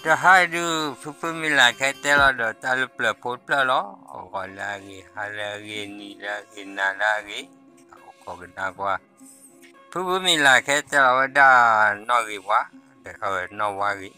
တဟါဒုး ဖုဖုမံၤလၢ်ခဲတဲလီၤဒီးတၢ်လၢပျၢၤဖိတဖျၢၣ်လီၤ. ဂီၤလၢအဂ့ၤ, ဟါလၢအဂ့ၤ, နံၤလၢအဂ့ၤ, နၤလၢအဂ့ၤ, အိၣ်ခိးကနၣ်ကွၢ် ဖုဖုမံၤလၢ်ခဲတဲလီၤဝဲဒၣ် နီၣ်ဂ့ၤဝါ, ဒီးနီၣ်ဝါဂ့ၤ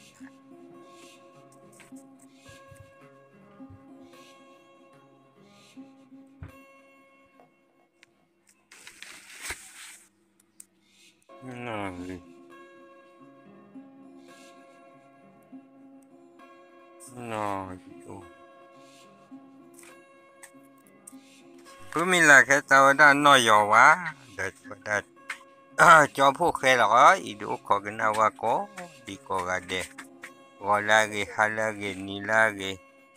ဖုမံၤလၢ်ခဲတဲဝဲဒၣ်နီၣ်ယီၤဝါ, ဒီးဝဲဒၣ် ကၠီဖိၣ်ဃဲလီၤ. အံၤဒုးအိၣ်ခိးကနၣ်ဝဲကိးဒံကိးဂၤဒဲး, ဂီၤလၢအဂ့ၤ, ဟါလၢအဂ့ၤ, နံၤလၢအဂ့ၤ,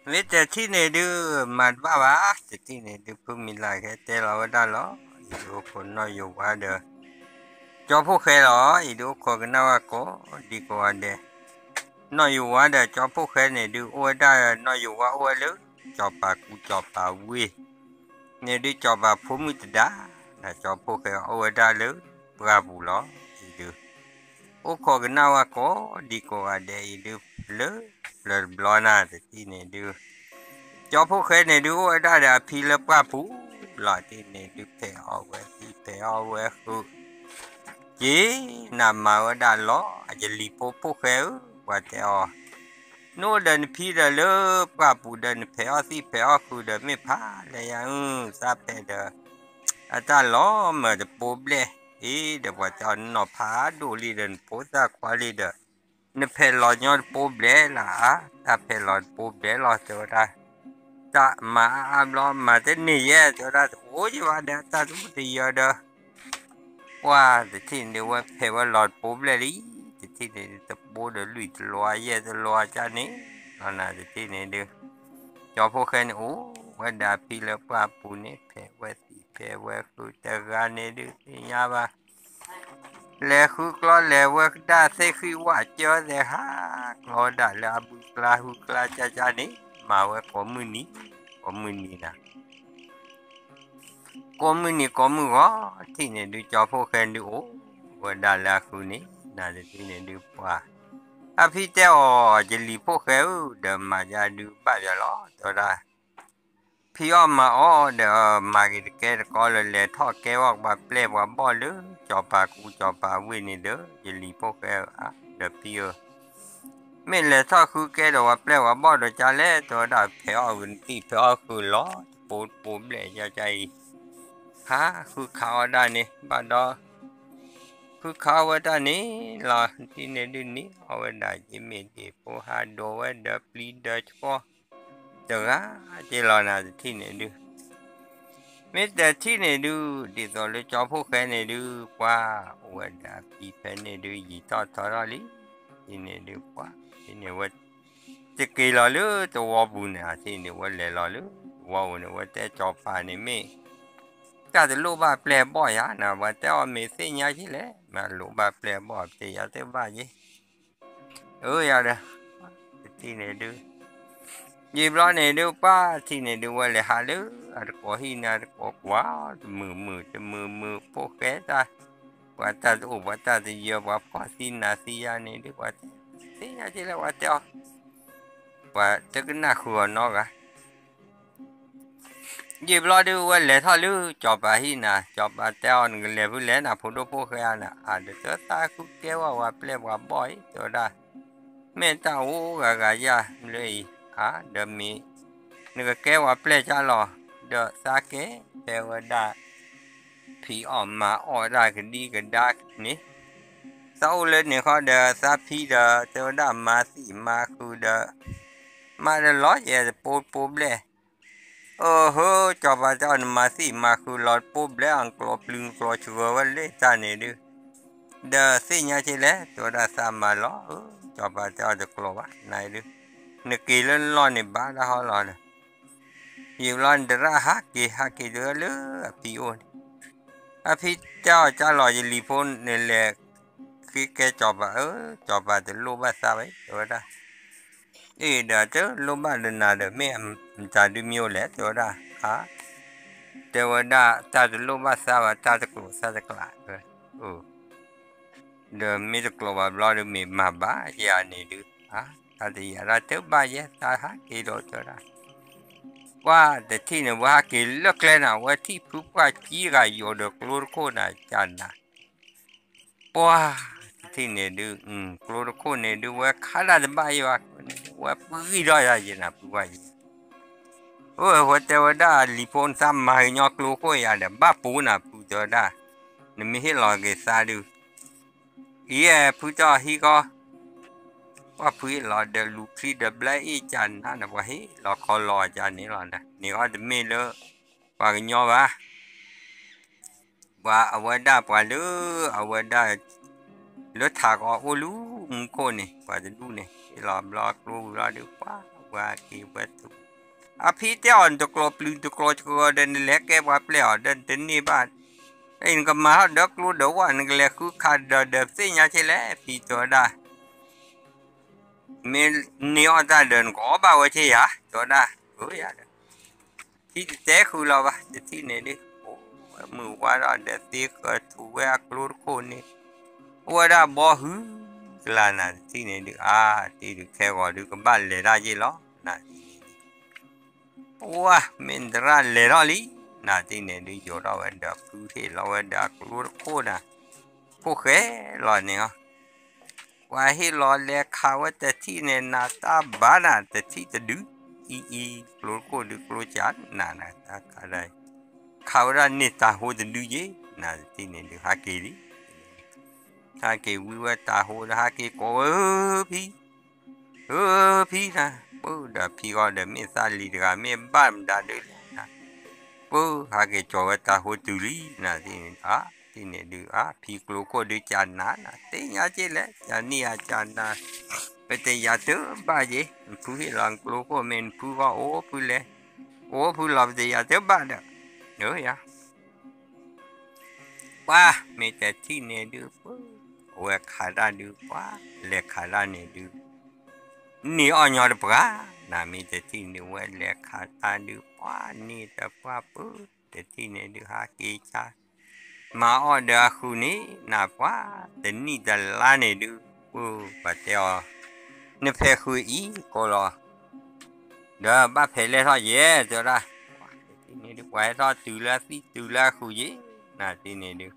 မ့ၢ်တထံၣ်န့ၣ်ဒုး မၤတဘၣ်ဘၣ်, တထံၣ်န့ၣ်ဒုး ဖုမံၤလၢ်ခဲတဲလီၤဝဲဒၣ်လီၤ. အံၤဒုးအိၣ်ခိးနီၣ်ယီၤဝါဒီး ကၠီဖိၣ်ဃဲလီၤ. အံၤဒုးအိၣ်ခိးကနၣ်ဝဲကိးဒံကိးဂၤဒဲး, နီၣ်ယီၤဝါဒီးကၠီဖိၣ်ဃဲန့ၣ်ဒုး အိၣ်ဝဲဒၣ် နီၣ်ယီၤဝါအိၣ်ဝဲလၢ ကၠီၤပၤကူကၠီၤပၤဝ့ၢ် န့ၣ်ဒုး ကၠီၤပၤဖိမုၣ်တဒါ, ကၠီၤဖိၣ်ဃဲအိၣ်ဝဲဒၣ်လၢပှၢ်ပူၤလီၤ. အံၤဒုး အိၣ်ခိးကနၣ်ဝဲကိးဒံကိးဂၤဒဲးအံၤဒုး လၢပျၢၤတဘျီနၤ တထံၣ်န့ၣ်ဒုး ကၠီၤဖိၣ်ဃဲန့ၣ်ဒုး အိၣ်ဝဲဒၣ်ဒီးအဖံလၢပှၢ်ပူၤလီၤ. တထံၣ်န့ၣ်ဒုး ဖဲးအီၣ်ဝဲသံၣ် ဖဲးအီၣ်ဝဲဃုာ် က့ၤနၤမၤဝဲဒၣ်လီၤ အယလံၤဖိဖိၣ်ဃဲဧၢ, ပှၤတဲအီၤ, နအိၣ်ဒီးနဖံဒီးလၢပှၢ်ပူၤဒီး နဖဲးအီၣ်သံၣ်ဖဲးအီၣ်ဃုာ်ဒီး မ့ၢ်ဖးလဲၣ်ယၤအုၣ် သးဖဲးဒီး အတၢ်လီၤမၢ်တပိဘျဲၣ်, အ့ ဒီးပှၤတဲအီၤ နနီၤဖးဒိၣ်လံဒီး နဖိသၣ်ခွါလံဒီး နဖဲးလီၤညီတပိဘျဲၣ်လၢအါ, တၢ်ဖဲးလီၤတပိဘျဲၣ်လီၤ တဲဝဲဒၣ်, တၢ်မၤအါအါဘျီ မၤတန့ၢ်ယဲ တဲဝဲဒၣ် တအိၣ်ယဘၣ်ဒီး တၢ်တအိၣ်တယၢၤဒီး ပှၢ်တထံၣ်န့ၣ်ဒုး ဝဲဖဲးဝဲလီၤတပိဘျဲၣ်လံ, တထံၣ်န့ၣ်ဒုး တပိဒီးလွံၢ်တလွါ ယဲၢ်တလွါကန့ၣ်လီၤနၤ တထံၣ်န့ၣ်ဒုး ကၠီၤဖိၣ်ဃဲန့ၣ်အိၣ်ဝဲဒၣ်ဖံလၢပှၢ်ပူၤန့ၣ် ဖဲးဝဲသံၣ်ဖဲးဝဲဃုာ်တဂၤန့ၣ်ဒုး သ့ၣ်ညါဘၣ် လဲၤဃုကျီလဲၤဝဲကဒါသ့ၣ်ဃံဝၣ်ကၢသဲးဟးကျီဝဲဒၣ်လၢအဘုကျါဟုကျါကၢ်ကၢ်န့ၣ် မၤဝဲကိးမုၢ်နံၤ, ကိးမုၢ်နံၤနၤ ကိးမုၢ်နံၤကိးမုၢ်ဂီၤ ထံၣ်န့ၣ်ဒုး ကၠီၤဖိၣ်ဃဲဒုးအိၣ်ဝဲဒၣ်လၢအဃုန့ၣ် နၤတထံၣ်န့ၣ်ဒုးပှၤ အဖံတဲအီၤ ယလံၤဖိၣ်ဃဲဧၢ ဒီးမၤယၤဒုးဘၣ်ယၤလီၤ တဲဝဲဒၣ် ဖံအီၣ်မၤအီၣ်ဒီး မၤက့ၤတကဲတကီလၢ လဲၤထီၣ်ကဲဝဲပှၤပျဲၢ်ပှၤဘီၣ်လၢ ကၠီၤပၤကူကၠီၤပၤဝ့ၢ်န့ၣ်ဒီး ယလံၤဖိၣ်ဃဲဧၢ ဒီးဖံဧၢ မ့ၢ်လဲၤထီၣ်ဃုကဲဒီးပှၤပျဲၢ်ပှၤဘီၣ်ဒီးကလဲၣ် တဲဝဲဒၣ် ဖဲးအီၣ်ဂုာ်နသံၣ်ဖဲးအီၣ်ဃုာ်လီၤ တပိတပိဘျဲၣ်ယါကါအံၤ ဟးဃုခးအီၣ်ဒၣ်န့ၣ် ဘၣ်ဒီး ဃုခးအီၣ်ဝဲဒၣ်န့ၣ်လီၤ တထံၣ်န့ၣ်ဒုးန့ၣ်အီၣ်ဝဲဒၣ်ယမ့ၢ်ဒ့ၣ်ဖိဟးဒိးဝဲဒီးပျံၤဒီးဆှီ တဂၤက့လီၤနၤ တထံၣ်န့ၣ်ဒုး မ့ၢ်တထံၣ်န့ၣ်ဒုး ဒ်သိးလၢကၠီၤဖိၣ်ဃဲန့ၣ်ဒုး ပှၤအိၣ်ဝဲဒၣ်အဖံဖဲန့ၣ်ဒုး ယံာ်ထီၣ်ထီထီၣ်လံ ထံၣ်န့ၣ်ဒုးပှၤ ထံၣ်န့ၣ်ဝဲ တက့ၤလီၤလၢသဝီပူၤန့ၣ် ထံၣ်န့ၣ်ဝဲလဲၤလီၤလၢသဝီပူၤန့ၣ် ဝဲတဲကၠီၤပၤန့ၣ်မ့ၢ် တၢ်တလိၣ်ဘၣ်ပျဲၢ်ဘီၣ်ယၤနၤ ပှၤတဲအီၤမ့ၢ်သ့ၣ်ညါက့လဲၣ် မ့ၢ်လိၣ်ဘၣ်ပျဲၢ်ဘီၣ် ပတဲယၤတဘၣ်ယ့ၣ် အၢယၤဒီး တထံၣ်န့ၣ်ဒုး ယံာ်ဘျီန့ၣ်ဒုး ပှၤထံၣ်န့ၣ်ဒုး ဝဲလဲၤဟးလၢအတကိးဟံၣ်န့ၣ် အတကိးကွၢ် တမုာ်မုာ် တမုာ်မုာ် ဖိၣ်ဃဲတၢ် ပှၤတၢ်တအိၣ် ပှၤတၢ်တယၢၤ ပှၤဖှီၣ်သံနၤသံယၤန့ၣ်ဒုး ပှၤတဲ သ့ၣ်ညါက့လဲၣ် ပှၤတဲအီၤ ပှၤတကနၣ်ဃုာ်အီၤနီတဂၤ ယံာ်ဘျီဒုး ဝဲလဲၤထီၣ်လၢကၠီၤပၤဟံၣ်နၤ ကၠီၤပၤတဲအီၤ နကလဲၤဖုလဲၣ်နၤ ဖိဒိၣ်ဖိၣ်ဃဲဧါနၤ အါ ဒီးတၢ်သးဃုကဲဝဲပှၤပျဲၢ်ပှၤဘီၣ်အံၤ တဲဝဲဒၣ် မ့ၢ်တၢ်အိၣ်ဂၤဂၤယၤလၢအံၤ အါ ဒီးမ့ၢ် နကကဲပှၤပျဲၢ်ကၢ်လီၤ ဒီးသးကဲ ဖဲဝဲဒၣ် ဖံးအီၣ်မၤအီၣ်တၢ်ကဒံကဒါန့ၣ် သးအိၣ်လၢန့ၣ်ဃီဒီး သးဖံဒီး တဲဝဲဒၣ်မၤသံၣ်မၤဃုာ်ဒီး မၤဒီးလီၤယဲတပိတပိဘျဲၣ် အၢဟၢ ကၠီၤပၤတဲအီၤ နမၤသံၣ်မၤဃုာ်လီၤတပိဘျဲၣ် အကျိးပျုၤကျိးဆှၢဝဲလၢတၢ်န့ၣ်ဒုး ဒီးသ့ၣ်ညါက့လဲၣ် တဲဝဲဒၣ်သးမၤလီၤ အၢ ကၠီၤပၤတဲအီၤတကျိးဘၣ် နၤဒုး နက့ၤလၢနလီၢ်န့ၣ်ဘၣ်တၢ်ဟီလီၤဒီး ယံာ်ဘျီနတရၣ်ဟးက့ၤဟးက့ၤတုၤလၢအဖံအိၣ်န့ၣ် အဖံတဲအီၤကၢ်လီၤ ယလံၤဖိန့ၣ်လဲၤ ဃ့ကဲကၠီၤပၤ အၢ ကၠီၤပၤတလိၣ်ဘၣ်သးဘၣ် တဲဝဲဒၣ် အ့ၣ်ဒီးတလိၣ်ဘၣ်ဒီးနၤဒီး မ့ၢ်မတၤဒုးမ့ၢ်အိၣ်လဲၣ် တဲဝဲဒၣ် အါ တဲဝဲဒၣ် တၢ်တလိၣ်ဘၣ်သးဘၣ် တၢ်တကျိးသးတကျး ဒီးမ့ၢ်တကျိးဘၣ်ဘျီဒီး မ့ၢ်မၤဘၣ်ယၤန့ၣ်ဒုး အါ တၢ်တယာ်တၢ်တဘၣ်ယဲ တၢ်ဟးက့ၤဒီးတဲဝဲဒၣ် ပှၢ်တထံၣ်န့ၣ် ဝဲဟးက့ၤလၢကျဲနၤ ဝဲထံၣ်ဖုပှၢ်ကံဂၤယိာ်ဒီးကျိတခိၣ်နၤ ကနၤ ပှၢ်တထံၣ်န့ၣ်ဒုး ကျိတခိၣ်န့ၣ်ဒုး ဝဲခးတၢ်တဘၣ်ယဲဘၣ် ဝဲပှံၢ်ထီၣ်ယၤယဲနၤ ဖုပှၢ်ကံ အဝဲတဲဝဲဒၣ် လံၤဖိနသးမၤကညီကျိခိၣ်ယၤဒီး ဘၣ်ပူၤနၤ ဖုတဲဝဲဒၣ် နမ့ၢ်ဟ့ၣ်လီၤက့ၤသးဒုး အံၤ ဖုတဟံးကီ ပှၢ်ဖုအ့ၣ်လီၤဒီးလူၤချံဒီးဘျါအ့ၣ်ကနၤန့ၣ် ပှၤဟ့ၣ်လီၤခီလီၤကန့ၣ်လီၤ န့ၣ်အီၤတမ့ၢ်လၢ ပှၤကညီဘၣ် ပှၤအဝဲဒၣ်ပှၤလၢ အဝဲဒၣ် လၢထးကီအိၣ်လၢမူခိၣ်န့ၣ် ပှၤတဒူၣ်န့ၣ် ဟ့ၣ်လီၤဘျီကျိဝံၤလီၤဒုး ပှၢ်ဝဲက့ၤဝဲသူ အဖံတဲအီၤနတကျိၤပျုၤတကျိၤစှၤဒီး နလဲၤကဲပှၤပျဲအီၤဒီးနတန့ၢ်ဘၣ် နကမၤထီၣ်ဒီးကျိဒီးဝဲ နကလဲၤဃုခးဒီးဒီးသ့ၣ်ညါက့လဲၣ် ဖံတဲဝဲဒၣ် မ့ၢ်န့ၢ်အီၣ်တၢ်ဒီးနကအီၣ်ဘၣ်ဝဲက့ယၤ တဲဝဲဒၣ် အၢယၤဒီး ထံတတဲဃုာ်လီၤဘၣ် တထံၣ်န့ၣ်ဒုး အိၣ်ဝဲမုၢ်ဝါထီၣ်ဒီးသ့ဃၢၤထူးဝဲအကျိတခိၣ်န့ၣ် အိၣ်ဝဲဒၣ်ဘီဟုကလၤနၤ တထံၣ်န့ၣ်ဒုး အါ တထံၣ်ဒုးခဲဂီၤဒုးကဘၣ်လဲၤတၢ်က့လီၤ နၤ တထံၣ်န့ၣ်ဒုး ပှၢ်မ့ၢ်တရၣ်လဲၤထီၣ်လံ နၤ တထံၣ်န့ၣ်ဒုး ယိာ်ထီၣ်ဝဲဒီးဖုဟ့ၣ်လီၤဝဲဒီးအကျိတခိၣ်နၤ ခိၣ်ဃဲလီၤန့ၣ်ဟီ ပှၤဟ့ၣ်လီၤလဲၤခးဝဲတထံၣ်န့ၣ် နၤတၢ်ဘၣ်နၤ တထံၣ်တဒု အံၤအံၤ ကျိတခိၣ်ဒုးကျိကနၤနၤ တၢ်ခးဒၣ် ခးဝဲဒၣ်န့ၢ်တၤဟိတဒုယ့ နၤ တထံၣ်န့ၣ်ဒုး ဟးက့ၤလံ ဟးက့ၤဝံဝဲတၤဟိဒီး ဟးက့ၤကိးဝဲ ဧၢဖံ ဧၢဖံနၤ ပၢဒီးဖံဂီၢ်ဒီး မ့ၢ်သးလံၤတဂၤမ့ၢ်ဘၣ်မတၤဒုးလဲၣ်နၤ ပၢဟးက့ၤကၠီၤဝဲတၤဟိတုၤလံ နၤ တထံၣ်န့ၣ်ဒုး အါ တထံၣ်န့ၣ်ဒုး အါ ဖံကျိခိၣ်ဒုးကနၤနၤ သ့ၣ်ညါက့လဲၣ် ကနံၣ်အကနၤ ပတယၤတဘၣ်ယ့ နဖုဟ့ၣ်လီၤကျိခိၣ် မ့ၢ်နဖုဂီၢ်အိၣ်ဖုလဲၣ် အိၣ်ဖုလီၤ ပတယၤတဘၣ်ဒီး ဧၢယၤ ပှၢ်မ့ၢ်တထံၣ်န့ၣ်ဒုး ပၢ အဝဲခးတၢ်ဒုး ပှၢ်လဲၤခးတၢ်န့ၣ်ဒုး န့ၢ်အီၣ်ညီတပှၢ် နၤ မ့ၢ်တထံၣ်န့ၣ် ဝဲလဲၤခးတၢ်ဒုး ပှၢ်န့ၢ်တပှၢ် ပၢ တထံၣ်န့ၣ်ဒုး ဟးက့ၤဆါ မၤအီၣ်ဒီးအဃုာ်န့ၣ် နၤ ပှၢ်တနံၣ်တလါန့ၣ်ဒုး ပၢ ပှၤတဲအီၤ နဖဲးဃုာ်အံၤကိးလီၤ ဒီးဘၣ်ဖဲးလဲၢ်ထီၣ်ယဲ တဲဝဲဒၣ် တထံၣ်န့ၣ်ဒုး ပှၤဟဲထီၣ်တုၤလၢအသံတုၤလၢအဃုာ်ယ့ နၤ တထံၣ်န့ၣ်ဒုး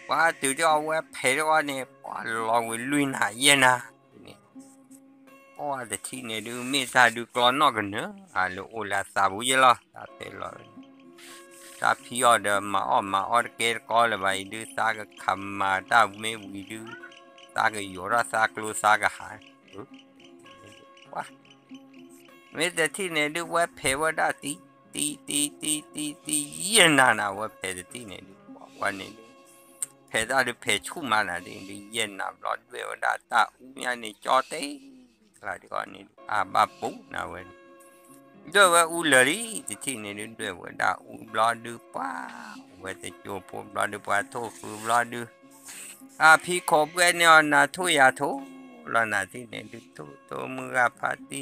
ပှၤတုၤတအီၤဝဲဖဲးတအီၤန့ၣ် ပှၤလီၤဝံၤလွံၢ်နၤယဲၢ်နၤ တထံၣ်န့ၣ် ပှၢ်တထံၣ်န့ၣ်ဒုး မ့ၢ်တၢ်ဒုးကျီနီၣ်ကနၢၤ အလၢအိၣ်လၢအသးပူၤယဲလီၤ တၢ်ဖဲးလီၤ တၢ်ဖံးအီၣ်ဒီးမၤအီၣ်မၤအီတကဲတကီလၢၤဘၣ်အံၤဒုး သးကခးမၤတၢ်မ့ၢ်ဝံၤဒုး သးကယိာ်ထီၣ်သးကျိသးကဟး ပှၢ် မ့ၢ်တထံၣ်န့ၣ်ဒုး ဝဲဖဲးဝဲဒၣ်တံၤ တံၤ တံၤ တံၤ တံၤ တံၤ ယဲၢ်နၤနၤ ဝဲဖဲးတထံၣ်န့ၣ်ဒုး ပှၢ်န့ၣ်ဒုး ဖဲးတၢ်ဒုးဖဲးဆူၣ်မးနၤ တထံၣ်န့ၣ်ဒုး ယဲၢ်နၤဘျီဒွဲၣ်ဝဲဒၣ်တၢ်အူမးန့ၣ် ကၠီတဲ လၢဒုးအီၤန့ၣ်ဒုး အဘၣ်ပူၤနၤဝဲန့ၣ် ဒွဲၣ်ဝဲအူလၢာ်လံ တထံၣ်န့ၣ်ဒုး ဒွဲၣ်ဝဲဒၣ်အူဘျီဒုး ပှၢ် ဝဲတကၠိဖိဘျီဒုး ပှၤထိၣ်ဃုာ်ဘျီဒုး အဖံခိးပှဲၤန့ၢ်အီၤနၤထိၣ်ယၤထိၣ်လီၤ နၤ တထံၣ်န့ၣ်ဒုး ထိၣ်ထိၣ်မုၢ်ဂၤဖးတံၢ်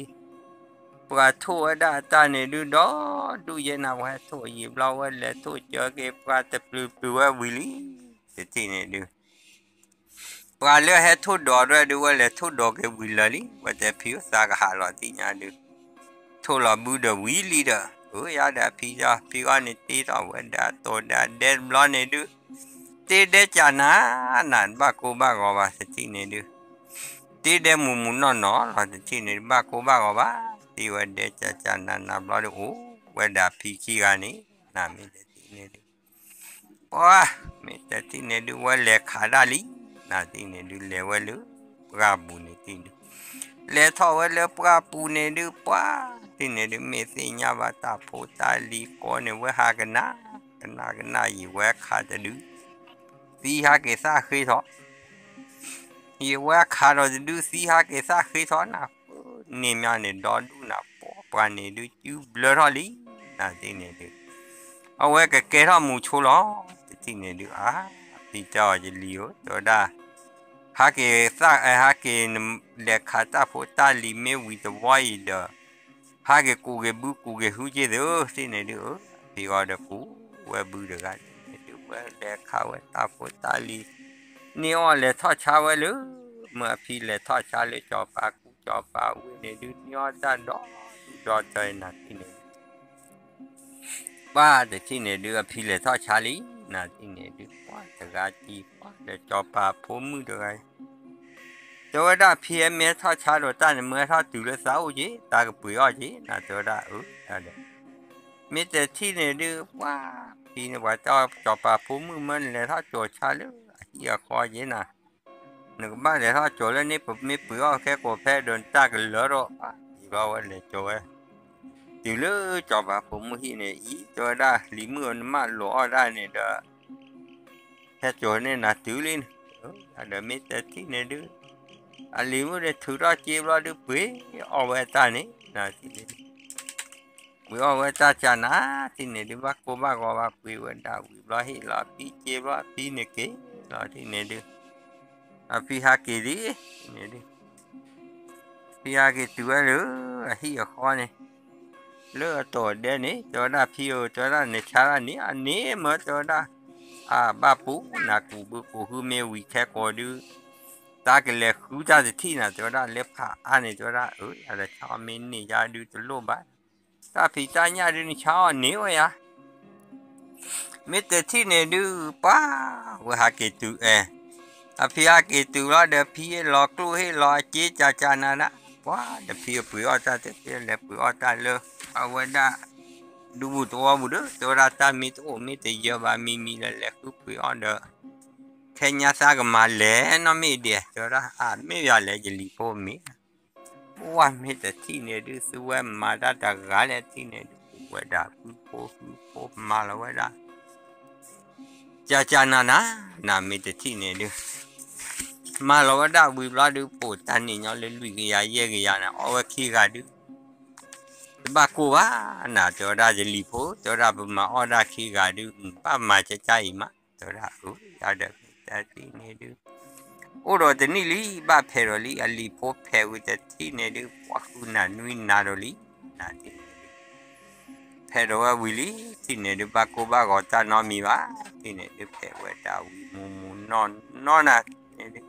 ပှၤထိၣ်ဝဲဒၣ်အတၢ်န့ၣ်ဒုး ဒီဒူၣ်ယဲၢ်နၤ ပှၤထိၣ်ယံာ်ဘျီဝဲလဲၤထိၣ်ကၢက့ၤ ပှၤတပျုၤပျုၤဝဲဝံၤလံ တထံၣ်န့ၣ်ဒုး ပှၤလၢဟဲထိၣ်ဒိးဒွဲၣ်ဒုး ဝဲလဲၤထိၣ်ဒိးက့ၤဝံၤလၢာ်လံ ဝဲတဲဖံသးကဟးလီၤသ့ၣ်ညါဒုး ထိၣ်လီၤဘုဒီးဝံၤလံဒီး အၢယၤဒီးဖံ ဖံဂီၢ်န့ၣ်တ့ထီၣ်ဝဲဒၣ်တိၤဒၣ်ဒဲတဘျီန့ၣ်ဒုး တ့ဒဲကနၤ နၤ တဘၣ်ကိၢ်ဘၣ်ဂီၤဘၣ် တထံၣ်န့ၣ်ဒုး တ့ဒဲမူးမူးနီၢ်နီၢ်လီၤ တထံၣ်န့ၣ်ဒုး ဘၣ်ကိၢ်ဘၣ်ဂီၤဘၣ် တ့ဝဲဒဲကကနၤနၤဘျီဒုး အိၣ်ဝဲဒၣ်ဖံခံဂၤန့ၣ် နၤ မ့ၢ်တထံၣ်န့ၣ်ဒုး ပှၢ် မ့ၢ်တထံၣ်န့ၣ်ဒုး ဝဲလဲၤခးဒၣ်လံ နၤ တထံၣ်န့ၣ်ဒုး လဲၤဝဲလၢပှၢ်ပူၤန့ၣ်တထံၣ်ဒုး လဲၤထီၣ်ဝဲလၢပှၢ်ပူၤန့ၣ်ဒုး ပှၢ် တထံၣ်န့ၣ်ဒုး မ့ၢ်သ့ၣ်ညါဘၣ်တၢ်ဖိတၢ်လံၤကိးန့ၣ် ဝဲဟးကနၣ် ကနၣ်ကနၣ်ယံာ်ဝဲခးတဒုး သံဟးက့ၤသၣ်ဃ့ထီၣ် ယံာ်ဝဲခးထီၣ်တဒုး သံဟးက့ၤသၣ်ဃ့ထီၣ်နၤ ပၢ် န့ၢ်မးန့ၣ် ဒီဒူၣ်နၤ ပှၢ် ပှၤန့ၣ်ဒုး စုဘျၢထီၣ်လံ နၤ တထံၣ်န့ၣ်ဒုး အဝဲကကဲထီၣ်မူးဆိလီၤ တထံၣ်န့ၣ်ဒုး အါ ဖံတဲအီၤယလံၤဧၢ တဲဝဲဒၣ် ဟးက့ၤသၣ် ဟးက့ၤ လဲၤခးတၢ်ဖိတၢ်လံၤမ့ၢ်ဝံၤတဝီအံၤဒီး ဟးက့ၤကူးက့ၤဘုကူးက့ၤဟုက့ၤသု တထံၣ်န့ၣ်ဒုး အဖံဂီၢ်ဒီးကူးဝဲဘုတဂၤ တထံၣ်န့ၣ်ဒုး ဝဲလဲၤခးဝဲတၢ်ဖိတၢ်လံၤ န့ၢ်အီၣ်လဲၤထီၣ်ဆါဝဲလၢ မ့ၢ်အဖံလဲၤထီၣ်ဆါလၢစီၤပၤကူး စီၤပၤခူစီၤပၤဝ့ၢ်န့ၣ်ဒုး န့ၢ်အီၣ်တၢ်ဒီဒူၣ်ဒီထၢနၤထံၣ်န့ၣ် ပှၢ်တထံၣ်န့ၣ်ဒုး အဖံလဲၤထီၣ်ဆါလံ, နၤထံၣ်န့ၣ်ဒုး ပှၢ်တဂၤကံၤ ပှၢ်ဒီးစီၤပၤဖိမုၣ်တဂၤအံၤ တဲဝဲဒၣ် ဖံမ့ၢ်ထီၣ်ဆါဒီးတၢ်န့ၣ် မ့ၢ်ထီၣ်တုၤလၢသးအိၣ်က့ၤ တၢ်ကပှ့ၤအီၣ်က့ၤ နၤတဲဝဲဒၣ် အၢ ဒီး မ့ၢ်တထံၣ်န့ၣ်ဒုး ပှၢ်ဖံန့ၣ် ပှၤတဲအီၤ စီၤပၤဖိမုၣ်မ့ၢ်နလဲၤထီၣ်ကၠီၤဆါလၢအဟံၣ်အဃီက့ၤနၤ နကဘၣ်လဲၤထီၣ်ကၠီၤလၢန့ၣ် ပမ့ၢ်ပှ့ၤအီၣ်ခဲကိာ်ဖဲဒီးနတၢ်ကလၢထီၣ်ဘၣ် ယံၤဘျီဝဲလဲၤကၠီၤဝဲ တုၤလၢစီၤပၤဖိမုၣ်ဟံၣ်န့ၣ် အံၤတဲဝဲဒၣ် လံၤမုၣ်ဧၢ နမၢလိာ်အီၣ်ဒၣ်န့ၣ်ဒီး ဟဲကၠီၤန့ၢ်နၤတုၤလံန့ၣ် ဒီးမ့ၢ်တထံၣ်န့ၣ်ဒုး အလံၤမုၣ်န့ၣ်ထုးထီၣ်စ့ဘျီဒုး ပှ့ၤအီၣ်ဝဲတၢ်န့ၣ် နၤထံၣ်န့ၣ်ဒုး ပှ့ၤအီၣ်ဝဲတၢ်ကၢ်နၤ ထံၣ်န့ၣ်ဒုး ဘၣ်ကိၢ်ဘၣ်ဂီၤဘၣ် ပှ့ၤဝဲဒၣ်ဝံၤဘျီဟ့ၣ်လီၤအဖံစ့ဘျီ အဖံန့ၣ်က့ၤလီၤထံၣ်န့ၣ်ဒုး အဖံဟးက့ၤဒ်န့ၣ်ဒုး ဖံဟးက့ၤတုၤဝဲလၢ အဟံၣ်အဃီန့ၣ် လၢအတီၢ်ဒဲန့ၣ် တဲဝဲဒၣ်ဖံဧၢ တဲဝဲဒၣ်နဆါတၢ်န့ၣ် အန့ၣ်မ့ၢ်တဲဝဲဒၣ် အဘၣ်ပူၤနၤကူးဘုကူးဟုမ့ၢ်ဝံၤခဲကိာ်ဒုး တၢ်ကလဲၤဃုတၢ်တထံၣ်နၤ တဲဝဲဒၣ်လၢဖးအါန့ၣ် တဲဝဲဒၣ် အၢ ယၤဒီးဆါအီၣ်မ့ၢ်န့ၢ်ယါဒုးတလိၣ်ဘၣ် တၢ်ဖံးတၢ်ညၣ်ဒုးနဆါအီၣ်န့ၢ်ဝဲယါ မ့ၢ်တထံၣ်န့ၣ်ဒုး ပှၢ်ဝဲဟးက့ၤတုၤအဲ အဖံဟးက့ၤတုၤလီၤဒီး ဖံဟ့ၣ်လီၤကျိၣ်ဟ့ၣ်လီၤအစ့ကၠးကၠးနၤနၤ ပှၢ်ဒီးဖံအပှ့ၤအီၣ်တၢ်တသ့ လဲၤပှ့ၤအီၣ်တၢ်လၢ အဝဲဒၣ် ဒူပူၤသဝီပူၤဒီး တဲဝဲဒၣ်တၢ်မ့ၢ်တအိၣ်မ့ၢ်တယၢဘၣ်မံၤမံၤဒီး လဲၤဃုပှ့ၤအီၣ်ဒီး ခဲညါသးကမၤလဲၤနီတမံၤဒဲး တဲဝဲဒၣ် အမ့ၢ်ယၤလဲၣ် ယလံၤဖိမ့ၢ် ပှၢ်မ့ၢ်တထံၣ်န့ၣ်ဒုး သုဝဲမၤတၢ်တဂၤလဲၣ်ထံၣ်န့ၣ်ဒုး ဝဲဒၣ်ဃုဖိဃုဖိမၤလီၤဝဲဒၣ် ကၠးကၠးနၤနၤ နၤမ့ၢ်တထံၣ်န့ၣ်ဒုး မၤလီၤဝဲဒၣ်ဝံၤဘျီဒုး ပိာ်တၢ်န့ၣ်ညီလၢလွံၢ်ကယၤယဲၢ်ကယၤန့ၣ် အီၣ်ဝဲခံဂၤဒုး တဘၣ်ကိၢ်ဘၣ် နၤတဲဝဲဒၣ်ယလံၤဖိ တဲဝဲဒၣ်ပမၤအီၣ်ဒၣ်ခံဂၤဒုး ဘၣ်မၤကၠးကၠးအံၤမး တဲဝဲဒၣ် အၢ ယၤဒီးတထံၣ်န့ၣ်ဒုး အိၣ်ဒီးတနံၣ်လံ ဘၣ်ဖဲးဒီးလံ အလံၤဖိဖဲးဝံၤတထံၣ်န့ၣ်ဒုး ပှၢ်ဃုနၤနွံနၤဒီးလံ နၤထံၣ်န့ၣ်ဒုး ဖဲးဒီးဝဲဝံၤလံ ထံၣ်န့ၣ်ဒုး ဘၣ်ကိၢ်ဘၣ်ဂီၤတၢ်နီတမံၤဘၣ် ထံၣ်န့ၣ်ဒုး ဖဲးဝဲဒၣ်ဝံၤမူမူနီၢ်နီၢ်နၤန့ၣ်ဒုး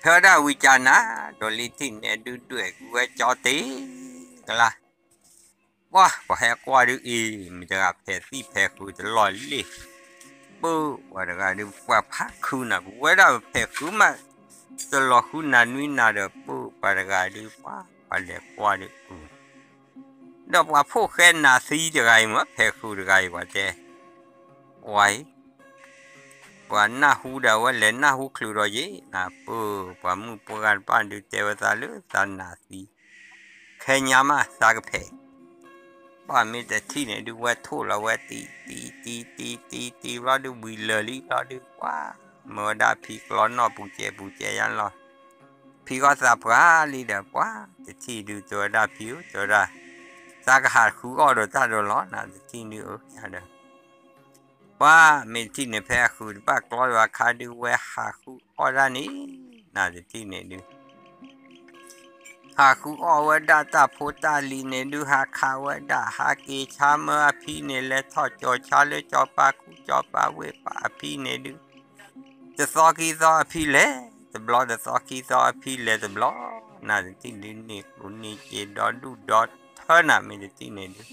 ဖဲဝဲဒၣ်ဝံၤကၠးနၤ ဒီးလံထံၣ်န့ၣ်ဒုး ဒွဲၣ်ကွံာ်ဝဲကၠီတ့ၢ်ကလါ ပှၢ် ပှၤဟဲကွၢ်ဒုးအံၤ မ့ၢ်တဂၤဖဲးသံၣ်ဖဲးဃုာ်တလီၢ်လံ ပၢ် ပှၤတဂၤဒုး ပှၤဖးခုနၤ ပဝဲဒၣ်ပဖဲးဃုာ်မး တလီၢ်ဃုနၤနွံနၤဒီး ပၢ် ပှၤတဂၤဒုး ပှၤ ပှၤလဲၤကွၢ်ဒုးအု ဒီးပှၤဖိၣ်ဃဲနၤသံတဂၤအံၤမ့ၢ် ဖဲးဃုာ်တဂၤအံၤ ပှၤတဲ ပှၤအံၤ ပှၤနၢ်ဟူဒီး အဝဲလဲၤနၢ်ဟူချုးဒီးယဲ နၤပၢ် ပှၤမုၣ်ပှၢ်တဖၣ်ဒုးတဲဝဲသးလၢသးနၤသံ ခဲညါမးသးကဖဲး ပှၢ်မ့ၢ်တထံၣ်န့ၣ်ဒုး ဝဲထိၣ်လီၤဝဲတံၤတံၤတံၤတံၤတံၤတံၤဘျီဒုး ဝံၤလၢာ်လံဘျီဒုး ပှၢ် မၢဝဲဒၣ်ဖံကျီနီၢ်ပူၤစဲးပူၤစဲးယါလီၤ ဖံဃီသးပှၢ်လံဒီး ပှၢ်တထံၣ်ဒုး တဲဝဲဒၣ်ဖံဧၢ တဲဝဲဒၣ် သးကဟးဃုအီၣ်ဒီးတၢ်ဒီးလီၤ နၤတထံၣ်ဒုးအၢ ယၤဒီး ပှၢ်မ့ၢ်တထံၣ်န့ၣ် ဖဲအဃုာ်တဘၣ်ကျီဒီးအခါဒုး ဝဲဟးဃုအီၣ်ဒၣ်န့ၣ် နၤတထံၣ်န့ၣ်ဒုး ဟးဃုအီၣ်ဝဲဒၣ်တၢ်ဖိတၢ်လံၤန့ၣ်ဒုး ဟးခးဝဲဒၣ် ဟးက့ၤဆါမၢအဖံန့ၣ် လဲၤထီၣ်ကၠီၤဆါလၢစီၤပၤခူစီၤပၤဝ့ၢ်ပာ်အဖံန့ၣ်ဒုး တသီခံသီအဖံလဲၤတဘျီ တသီခံသီအဖံလဲၤတဘျီ နၤတထံၣ်ဒုး န့ၢ်ကျိၣ်န့ၢ်စ့ဒီဒူၣ်ဒီထၢနၤ မ့ၢ်တထံၣ်န့ၣ်ဒုး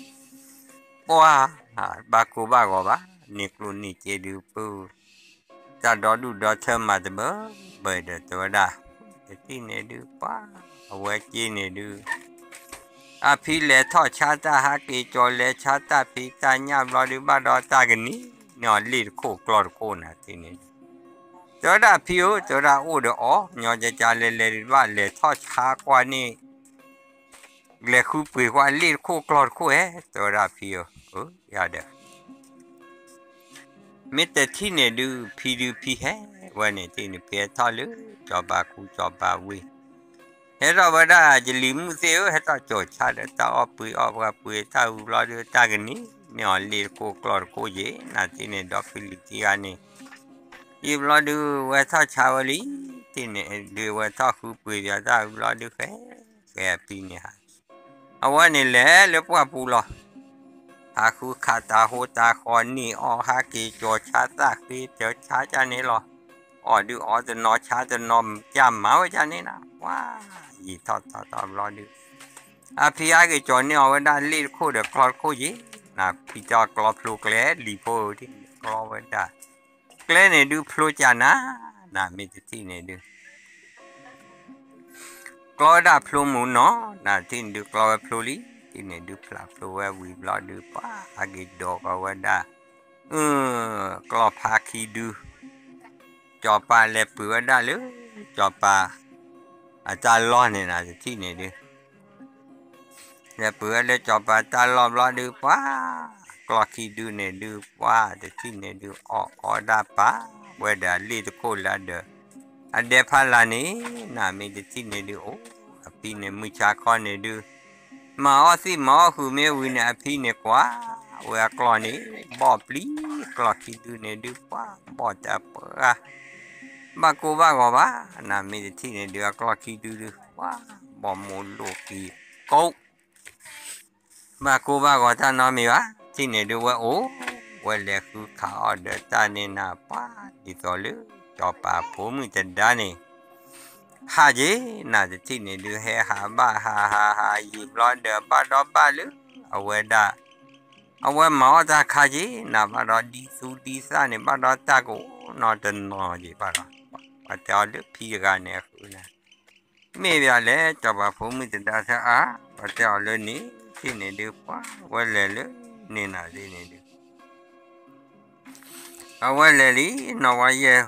ပှၢ် ဘၣ်ကိၢ်ဘၣ်ဂီၤဘၣ် န့ၢ်ကျိၣ်န့ၢ်စ့ဒုး ပၢ် တၢ်ဒီဒူၣ်ဒီထၢမၤတဘၢဘၢဒီး တဲဝဲဒၣ် တထံၣ်န့ၣ်ဒုး ပှၢ် အဝဲက့န့ၣ်ဒုး အဖံလဲၤထီၣ်ဆါတၢ် ဟးက့ၤကၠီၤလဲၤဆါတၢ် ဖံးတၢ်ညၣ်ဘျီဒုး ဘၣ်ဒီးတၢ်ကန့ၢ်န့ၢ်အီၤ လ့ၣ်တခိၣ်ကျီတခိၣ်နၤတထံၣ်န့ၣ်ဒုး တဲဝဲဒၣ်ဖံဧၢ တဲဝဲဒၣ်အိၣ်ဒီးအီၤ ညီကကလဲၤလဲၤဒုး ဘၣ်လဲၤထီၣ်ဆါကွၢ်န့ၣ် လဲၤဃုပှ့ၤကွၢ်လ့ၣ်တခိၣ်ကျီတခိၣ်ဧဲ တဲဝဲဒၣ်ဖံဧၢ အၢ ယၤဒီး မ့ၢ်တထံၣ်န့ၣ်ဒုး ဖံဒုးဖံဟဲဝဲန့ၣ် တထံၣ်န့ၣ် ဖံဟဲထီၣ်လၢစီၤပၤခူစီၤပၤဝ့ၢ် ဟဲထီၣ်ဝဲဒၣ် ယလံၤမုၣ်သ့ၣ်ဧၢ ဟဲထီၣ်ကၠီၤဆါဒီး တၢ်အီၣ်ပှ့ၤအီၣ်ပှၤပှ့ၤတၢ်ဝံၤဘျီဒုး တၢ်ကန့ၢ်န့ၢ်အီၤ လ့ၣ်တခိၣ်ကျီတခိၣ်ယဲ နၤတထံၣ်န့ၣ် ဒီးဖံလံၤခံဂၤန့ၣ် ယံာ်ဘျီဒုး ဝဲထီၣ်ဆါဝဲလံ တထံၣ်န့ၣ်ဒုး ဝဲထီၣ်ဃုပှ့ၤပၠးတၢ်ဝံၤဘျီဒုး ဃဲ ဃဲအဖံန့ၣ်ဟး အဝဲန့ၣ်လဲၤလၢပှၢ်ပူၤလီၤ. ဟးဃုခးတၢ်ဟိတၢ်ဃီန့ၢ်အီၣ် ဟးက့ၤကၠီၤဆါသၣ်ဃ့တၢ်ဆါကၢ်န့ၣ်လီၤ. အီၣ်ဒုးအီတနီၤဆါတနီၤ ကၢ်မၤဝဲဒ်န့ၣ်နၤ, ပှၤ ယံာ်ထီၣ်ထီၣ်ထီၣ်ဘျီဒုး အဖံအါက့ၤကၠီၤန့ၢ်အီၤဝဲဒၣ်လ့ၣ်တခိၣ်ဒီးကျီတခိၣ်က့ၤ, နၤဖံတဲအီၤကျီဖျိကျဲလံၤဖိဧၢ, ကျီဝဲဒၣ် ကျဲန့ၣ်ဒုးဖျိကၢ်နၤ, နၤမ့ၢ်တထံၣ်န့ၣ်ဒုး ကျီဝဲဒၣ်ဖျိမုၢ်နီၤ, နၤထံၣ်န့ၣ်ဒုးကျီဝဲဖျိလံ, ထံၣ်န့ၣ်ဒုးဖျးဖျိဝဲဝံၤဘျီဒုး ပှၤဟးက့ၤဒိးကီးဝဲဒၣ် အၢ ကျီဖါခံဒု ကၠီၤပၤလဲၤပှ့ၤဝဲဒၣ်လၢ ကၠီၤပၤ အတၢ်လီၢ်န့ၣ်နၤတထံၣ်န့ၣ်ဒုး လဲၤပှ့ၤဝဲလၢကၠီၤပၤတၢ်လီၢ်ဘျီဒုး ပှၤ ကျီခံဒုန့ၣ်ဒုး ပှၤတထံၣ်န့ၣ်ဒုး အီၣ်အီဒၣ်ပာ်ဝဲဒီးအလ့ၣ်တခိၣ်လၢဒီး အဒဲဖးလၢ်န့ၣ် နၤမ့ၢ်တထံၣ်န့ၣ်ဒုး အိၣ် အဖံန့ၣ်မုၢ်ဆါခီန့ၣ်ဒုး မၤအီၣ်သံၣ်မၤအီၣ်ဃုာ်မ့ၢ်ဝံၤန့ၣ် အဖံန့ၣ်ကွၢ်ဝဲအကျီၢ်န့ၣ် ဘီၣ်ပျံၤ ကျီခံဒုန့ၣ်ဒုး ပှၤဘီၣ်တပှၢ် ဘၣ်ကိၢ်ဘၣ်ဂီၤဘၣ် နၤမ့ၢ်တထံၣ်န့ၣ်ဒုး အကျီၢ်ခံဒုဒုး ပှၤဘီၣ်မိၢ်လိၣ်က့ၤကိး ဘၣ်ကိၢ်ဘၣ်ဂီၤတၢ်နီတမံၤဘၣ် ထံၣ်န့ၣ်ဒုးဝဲအိၣ် ဝဲလဲၤဃုခးအီၣ်ဒီးတၢ်န့ၣ်နၤ ပှၤဒ်သိးလၢ ကၠီၤပၤဖိမုၣ်တဒါန့ၣ် ဟးက့ၤ နၤတထံၣ်န့ၣ်ဒုး ဟဲဟးဘၣ်ဟးဟးဟးယံာ်ဘျီဒီး ဘၣ်ဒီးဘၣ်လၢ အဝဲဒၣ် အဝဲမၤအီၣ်တၢ်ခါက့ၤ နၤဘၣ်ဒီးဒ်သူဒ်သၣ်န့ၣ် ဘၣ်ဒီးတၢ်ကအိၣ်နီတနီၤက့ၤဘၣ်ဒီး ပှၤတဲအီၤလၢဖံတဂၤန့ၣ်အဃုနၤ မ့ၢ်ဘၣ်လဲၣ် ကၠီၤပၤဖိမုၣ်တဒါသၢအါ ပှၤတဲအီၤလၢန့ၣ် ထံၣ်န့ၣ်ဒုး ပှၤဝဲလဲၤလၢန့ၣ်နၤသ့ၣ်န့ၣ်ဒုး အဝဲလဲၤလံ နီၢ်ဝါယဲၢ်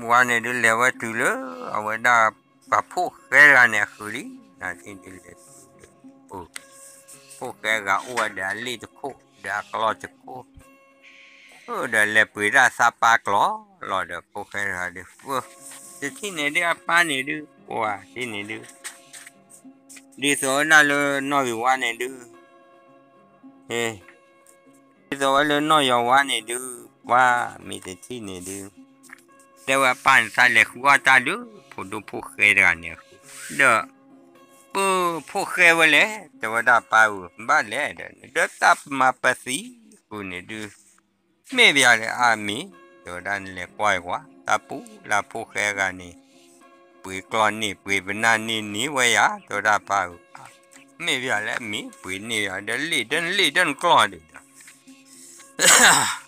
ဝါန့ၣ်ဒုးလဲၤဝဲတုၤလၢ အဝဲဒၣ်ပှၤဖိၣ်ဃဲတဂၤန့ၣ်အဃုလံ နၤသ့ၣ်ဒုးလဲၤတုၤလၢ ဖိၣ်ဃဲတဂၤအိၣ်ဝဲဒီးအလ့ၣ်တခိၣ် ဒီးအကျီၢ်တခိၣ် ဒီးလဲၤပှ့ၤတၢ်သးပာ်ကျီၢ်လီၤဒီးဖိၣ်ဃဲတဂၤဒုး တထံၣ်န့ၣ်ဒုးအပၢ်န့ၣ်ဒုး ပှၤထံၣ်န့ၣ်ဒုး ဒ်သိးဝဲဒၣ်လၢနီၢ်ဂ့ၤဝါန့ၣ်ဒုး ဒ်သိးဝဲလၢနီၢ်ယီၤဝါန့ၣ်ဒုး ပှၤမ့ၢ်တထံၣ်န့ၣ်ဒုး တဲဝဲအပၢ်န့ၣ်သးလဲၤဃုအီၣ်တၢ်လၢ ဖိဒိၣ်ဖိၣ်ဃဲတဂၤန့ၣ်အဃု ဒီး ပဖိၣ်ဃဲဝဲလဲၣ် တဲဝဲဒၣ်ပၢ်ဧၢ ဘၣ်လဲၣ်ဒီး ဒီးတၢ်မၤပသံဃုာ်န့ၣ်ဒုး မ့ၢ်ဘၣ်လၢအမ့ၢ် တဲဝဲဒၣ်နလဲၤကွၢ်ကွၢ် တၢ်ပူၤလၢဖိၣ်ဃဲတဂၤန့ၣ် ပှ့ၤကျီၢ်န့ၢ် ပှ့ၤပနၢ်န့ၢ်န့ၢ်ဝဲယၤ တဲဝဲဒၣ်ပၢ်ဧၢ မ့ၢ်ဘၣ်လၢအမ့ၢ် ပှ့ၤန့ၢ်ယၤ ဒီးလ့ၣ်ဒီးလ့ၣ်ဒီးနကျီၢ်ဒုးဒီး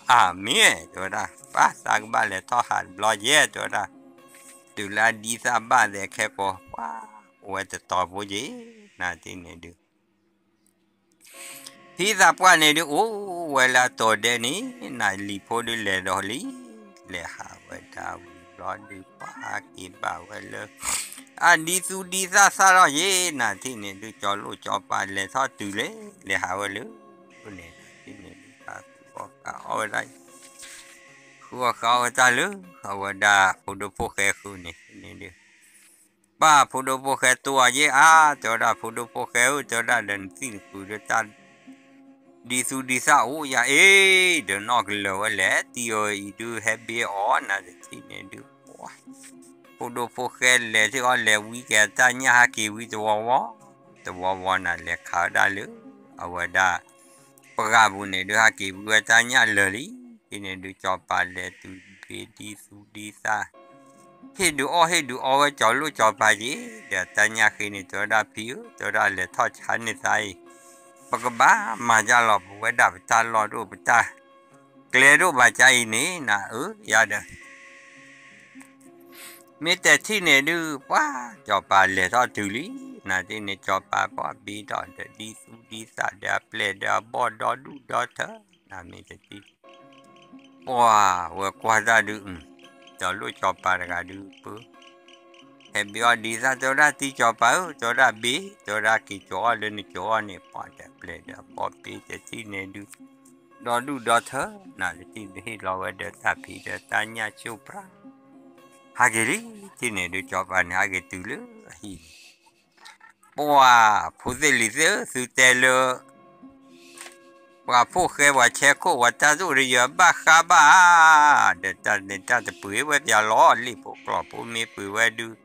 အမ့ၢ် တဲဝဲဒၣ် ပၢ်သးကဘၣ်လဲၤထီၣ်ဟးတဘျီယဲ တဲဝဲဒၣ် တုၤလၢအဒံသၣ်ဘၣ်သဲးခဲကိာ် ပှၤအိၣ်ဝဲတတီၤဖိက့ၤ နၤတထံၣ်န့ၣ်ဒုး ဟံသးပှၢ်န့ၣ်ဒုး အိၣ်ဝဲလၢအတီၤဒဲးန့ၣ် နၤလံၤဖိဒုးလဲၤဒီးလံ လဲၤဟးဝဲဒၣ်ဝံၤဘျီဒုး ပှၤက့ၤဘၣ်ဝဲလၢ အဒံသူဒံသၣ်သၣ်ထီၣ်ယဲ နၤတထံၣ်န့ၣ်ဒုး ကၠီၤလိၣ်ကၠီၤပၤလဲၤထီၣ်တုၤလဲၣ် လဲၤဟးဝဲလၢ န့ၣ် နၤတထံၣ်န့ၣ်ဒုး ပှၤဃုအီၣ်ဃုအီၣ်ဝဲဒၣ် ဃုအီၣ်ဃုအီၣ်ဝဲတၢ်လၢ အဝဲဒၣ်ဖိဒိၣ်ဖိၣ်ဃဲဃုာ်န့ၣ်န့ၣ်ဒုး ပၢ်ဖိဒိၣ်ဖိၣ်ဃဲတိၢ်အီၤယဲအါ တဲဝဲဒၣ်ဖိဒိၣ်ဖိၣ်ဃဲဧၢ တဲဝဲဒၣ်ဒီးနသံၣ်နဃုာ်ဒီးတၢ် ဒံသူဒံသၣ်အိၣ်ယၤအ့ၣ် ဒီးနီၢ်ကလၢၤဝဲလဲၣ် တံၤအီၤအံၤဒုးဟဲဘ့အီၤ နၤတထံၣ်န့ၣ်ဒုး ပှၤ ဖိဒိၣ်ဖိၣ်ဃဲလဲၤထံၣ်အီၤလဲၤဝံက့ၤတၢ်ညၣ်ဟးက့ၤဝံတဝီဝီ တဝီဝီနၤလဲၤခးဝဲဒၣ်လၢ အဝဲဒၣ် ပှၤဂၤပူၤန့ၣ်ဒုးဟးက့ၤဝံဝဲတၢ်ညၣ်လၢာ်လံ တထံၣ်န့ၣ်ဒုးကၠီၤပၤလဲၤတုၤဘ့ဒံသူဒံသၣ် ဟ့ၣ်ဒုးအီၣ်ဟ့ၣ်ဒုးအီဝဲကၠီၤလိၣ်ကၠီၤပၤက့ၤ ဒီးတၢ်ညၣ်ဃ့န့ၣ် တဲဝဲဒၣ်ဖံဧၢ တဲဝဲဒၣ်လဲၤထီၣ်ဆါန့ၢ်သးအံၤ ပကဘၣ်မၤဒ်လီၤ ပဝဲဒၣ်ပတၢ်လီၢ်ဒိၣ်ပတၢ်ကျဲဒိၣ်ဘၣ်ကါအံၤန့ၣ် နၤအၢယၤဒီး မ့ၢ်တထံၣ်န့ၣ်ဒုး ပှၤကၠီၤပၤလဲၤထီၣ်တုၤလံ နၤတထံၣ်န့ၣ် ကၠီၤပၤပှၤဘ့ထီၣ်ဒီးဒံသူဒံသၣ်ဒီးအပျဲၢ်ဒီးအဘီၣ်ဒီဒူၣ်ဒီထၢ နၤမ့ၢ်တထံၣ် ပှၤဝဲကွၢ်တၢ်ဒုး ကၠီၤလိၣ်ကၠီၤပၤတဂၤဒုးပၢ ဟဲဘ့အီၤဒံသၣ် တဲဝဲဒၣ်တံၤကၠီၤပၤဧၢ တဲဝဲဒၣ်ဘ့ တဲဝဲဒၣ်က့ၤကၠီၤအီၣ်လၢနကၠီၤအီၣ်န့ၣ် ပှၤဒီးပျဲၢ်ဒီးအဘီၣ်ဘ့တထံၣ်န့ၣ်ဒုး ဒီဒူၣ်ဒီထၢ နၤတထံၣ်ဒုးဟ့ၣ်လီၤဝဲဒီးတၢ်ဖံးဒီးတၢ်ညၣ်ဆူၣ်ပြၢ ဟးက့ၤလံ တထံၣ်န့ၣ်ဒုးကၠီၤပၤန့ၣ် ဟးက့ၤတုၤလၢအဟံၣ်န့ၣ် ပှၤဖိသ့ၣ်လံၤသ့ၣ်ဧၢ သုတဲလၢ ပှၤဖိၣ်ဃဲပှၤဆဲခိၣ်ပှၤတၢ်သူၣ်တယၢၤဘၣ်ဃးဘၣ်ဧါ ဒီးတၢ်န့ၣ်တၢ်တပှ့ၤဝဲပၠးလီၤ လ့ၣ်ဖိကျီၢ်ဖိမ့ၢ်ပှ့ၤဝဲဒုး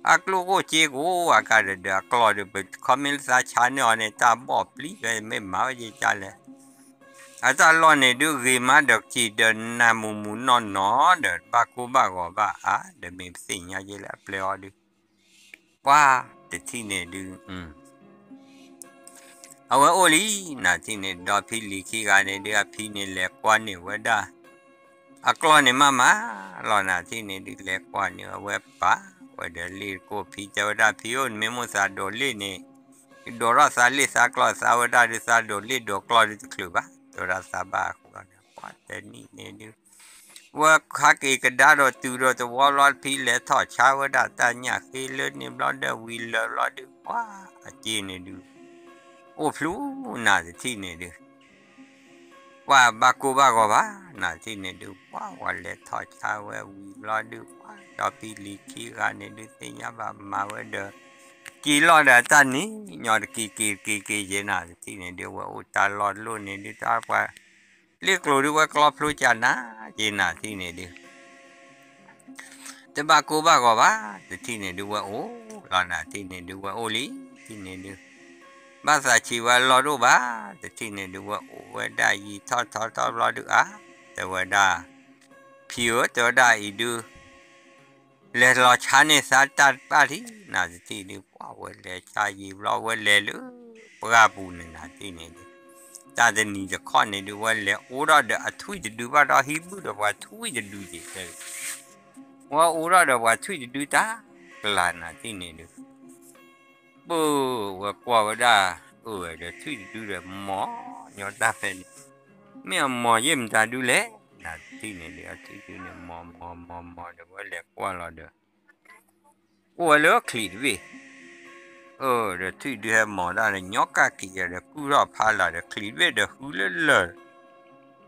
အကျိၣ်ကိၣ်စ့ကိးအကါဒီး ဒီးအကျီၢ်ဒီး ပခီမ့ၢ်လၢသးဆါန့ၢ်အီၤန့ၣ် တၢ်ဘီၣ်ပျံၤဝဲမ့ၢ်မၤဝဲယကါလဲၣ် အတၢ်လီၢ်န့ၣ်ဒုးဂ့ၤမးဒီးက့ၤဒီးနးမူးမူးနီၢ်နီၢ်ဒီး ဘၣ်ကိၢ်ဘၣ်ဂီၤဘၣ်အါ ဒီးမ့ၢ်ပသ့ၣ်ညါယဲလၢအပျဲၢ်အီၤဒုး ပှၤတထံၣ်န့ၣ်ဒုး အဝဲအိၣ်လံ နၤထံၣ်န့ၣ် ဒီဖံလံၤခံဂၤန့ၣ်ဒုး အဖံန့ၣ်လဲၤကွၢ်န့ၢ်ဝဲဒၣ် အကျီၢ်န့ၣ်မးမးလီၤနၤထံၣ်န့ၣ်ဒုး လဲၤကွၢ်န့ၢ်အဝဲပာ်ဝဲဒီးလ့ၣ်ကိၣ် ဖံတဲဝဲဒၣ် ဖံဧၢ နမ့ၢ်မိၣ်သးဒိးလ့ၣ်န့ၣ် ဒိးထီၣ်သးလ့ၣ်သးကျီၢ်သးဝဲဒၣ်ဒုး သးဒိးလ့ၣ်ဒိးကျီၢ်ဒုးတချုးဘၣ် တဲဝဲဒၣ်သးဘၣ်အဃိန့ၣ် ပှၤတနံၣ်န့ၣ်ဒုး ဝဲခါက့ၤကဒါဒီးတုၤဒီးတဝီဘျီ ဖံလဲၤထီၣ်ဆါဝဲဒၣ်တၢ်ညၣ်ဃ့လၢန့ၣ်ဘျီဒီး ဝံၤလၢာ်ဘျီဒုး ပှၤအက့န့ၣ်ဒုး အိၣ်ဖျူနၤတထံၣ်န့ၣ်ဒုး ပှၤဘၣ်ကိၢ်ဘၣ်ဂီၤဘၣ် နၤထံၣ်န့ၣ်ဒုး ပှၤဝဲလဲၤထီၣ်ဆါဝဲဝံၤဘျီဒုး ပှၤဒီဖံလံၤခံဂၤန့ၣ်ဒုး သ့ၣ်ညါဘၣ်မၤဝဲဒီး က့ၤလီၤဒီးတၢ်နံၤညီတက့ၤက့ၤတက့ၤက့ၤယဲနၤတထံၣ်န့ၣ်ဒုး ဝဲအိၣ်တၢ်လီၢ်တလီၢ်န့ၣ်ဒုး တၢ်ပှၤ လ့ၣ်ကျိၤဒုး ဝဲကျီဖျိကနၤ ယဲနၤထံၣ်န့ၣ်ဒုး တဘၣ်ကိၢ်ဘၣ်ဂီၤဘၣ် တထံၣ်န့ၣ်ဒုးဝဲအိၣ်လီၤ နၤထံၣ်န့ၣ်ဒုး ဝဲအိၣ်လံ ထံၣ်န့ၣ်ဒုး ဘၣ်သးဆံးဝဲလီၢ်တအိၣ်ဘၣ် တထံၣ်န့ၣ်ဒုး ဝဲအိၣ်ဝဲဒၣ်ယံာ်ထီၣ်ထီထီၣ်ဘျီဒုး အါ တဲဝဲဒၣ် ဖံဧၢ တဲဝဲဒၣ်အံၤဒုး လဲၤလီၤဆါန့ၢ်သးတၢ်တပၣ်ထံ နၤတထံၣ်ဒုး ပှၤဝဲလဲၤဆါယံာ်ဘျီ ဝဲလဲၤလၢပှၢ်ပူၤန့ၣ် နၤထံၣ်န့ၣ်ဒုး တၢ်တနံၤတခီန့ၣ်ဒုး ဝဲလဲၤအိးထီၣ်ဒီးအထွံၣ်တဒုဘၣ်ဒီး ဟံးဘူးဒီးပှၤထွံၣ်တဒုက့ၤတဲ ဝဲအိးထီၣ်ဒီးပှၤထွံၣ်တဒုတၢ်ကလၤ နၤထံၣ်န့ၣ်ဒုး ပၢ်ဝဲကွၢ်ဝဲဒၣ် အၢ ဒီးထွံၣ်တဒုဒီး မီၢ်ညီတၢ်ဖဲန့ၣ် မ့ၢ်အမီၢ်ယဲၢ်မတၤဒုလဲၣ် နၤတထံၣ်န့ၣ်ဒုး အထွံၣ်တဒုန့ၣ် မီၢ်မီၢ်မီၢ်မီၢ်ဒီး ဝဲလဲၤကွၢ်လီၤဒီး အိၣ်ဝဲလၢချံးတဘ့ၣ် အၢ ဒီးထွံၣ်တဒုဟဲမီၢ်တၢ်ဒီး ညီကၣ်က့ၤဒီး ကုၢ်ထီၣ်ဖးလၢ်ဒီး ချံးတဘ့ၣ်ဒီးဃုလၢလၢၢ်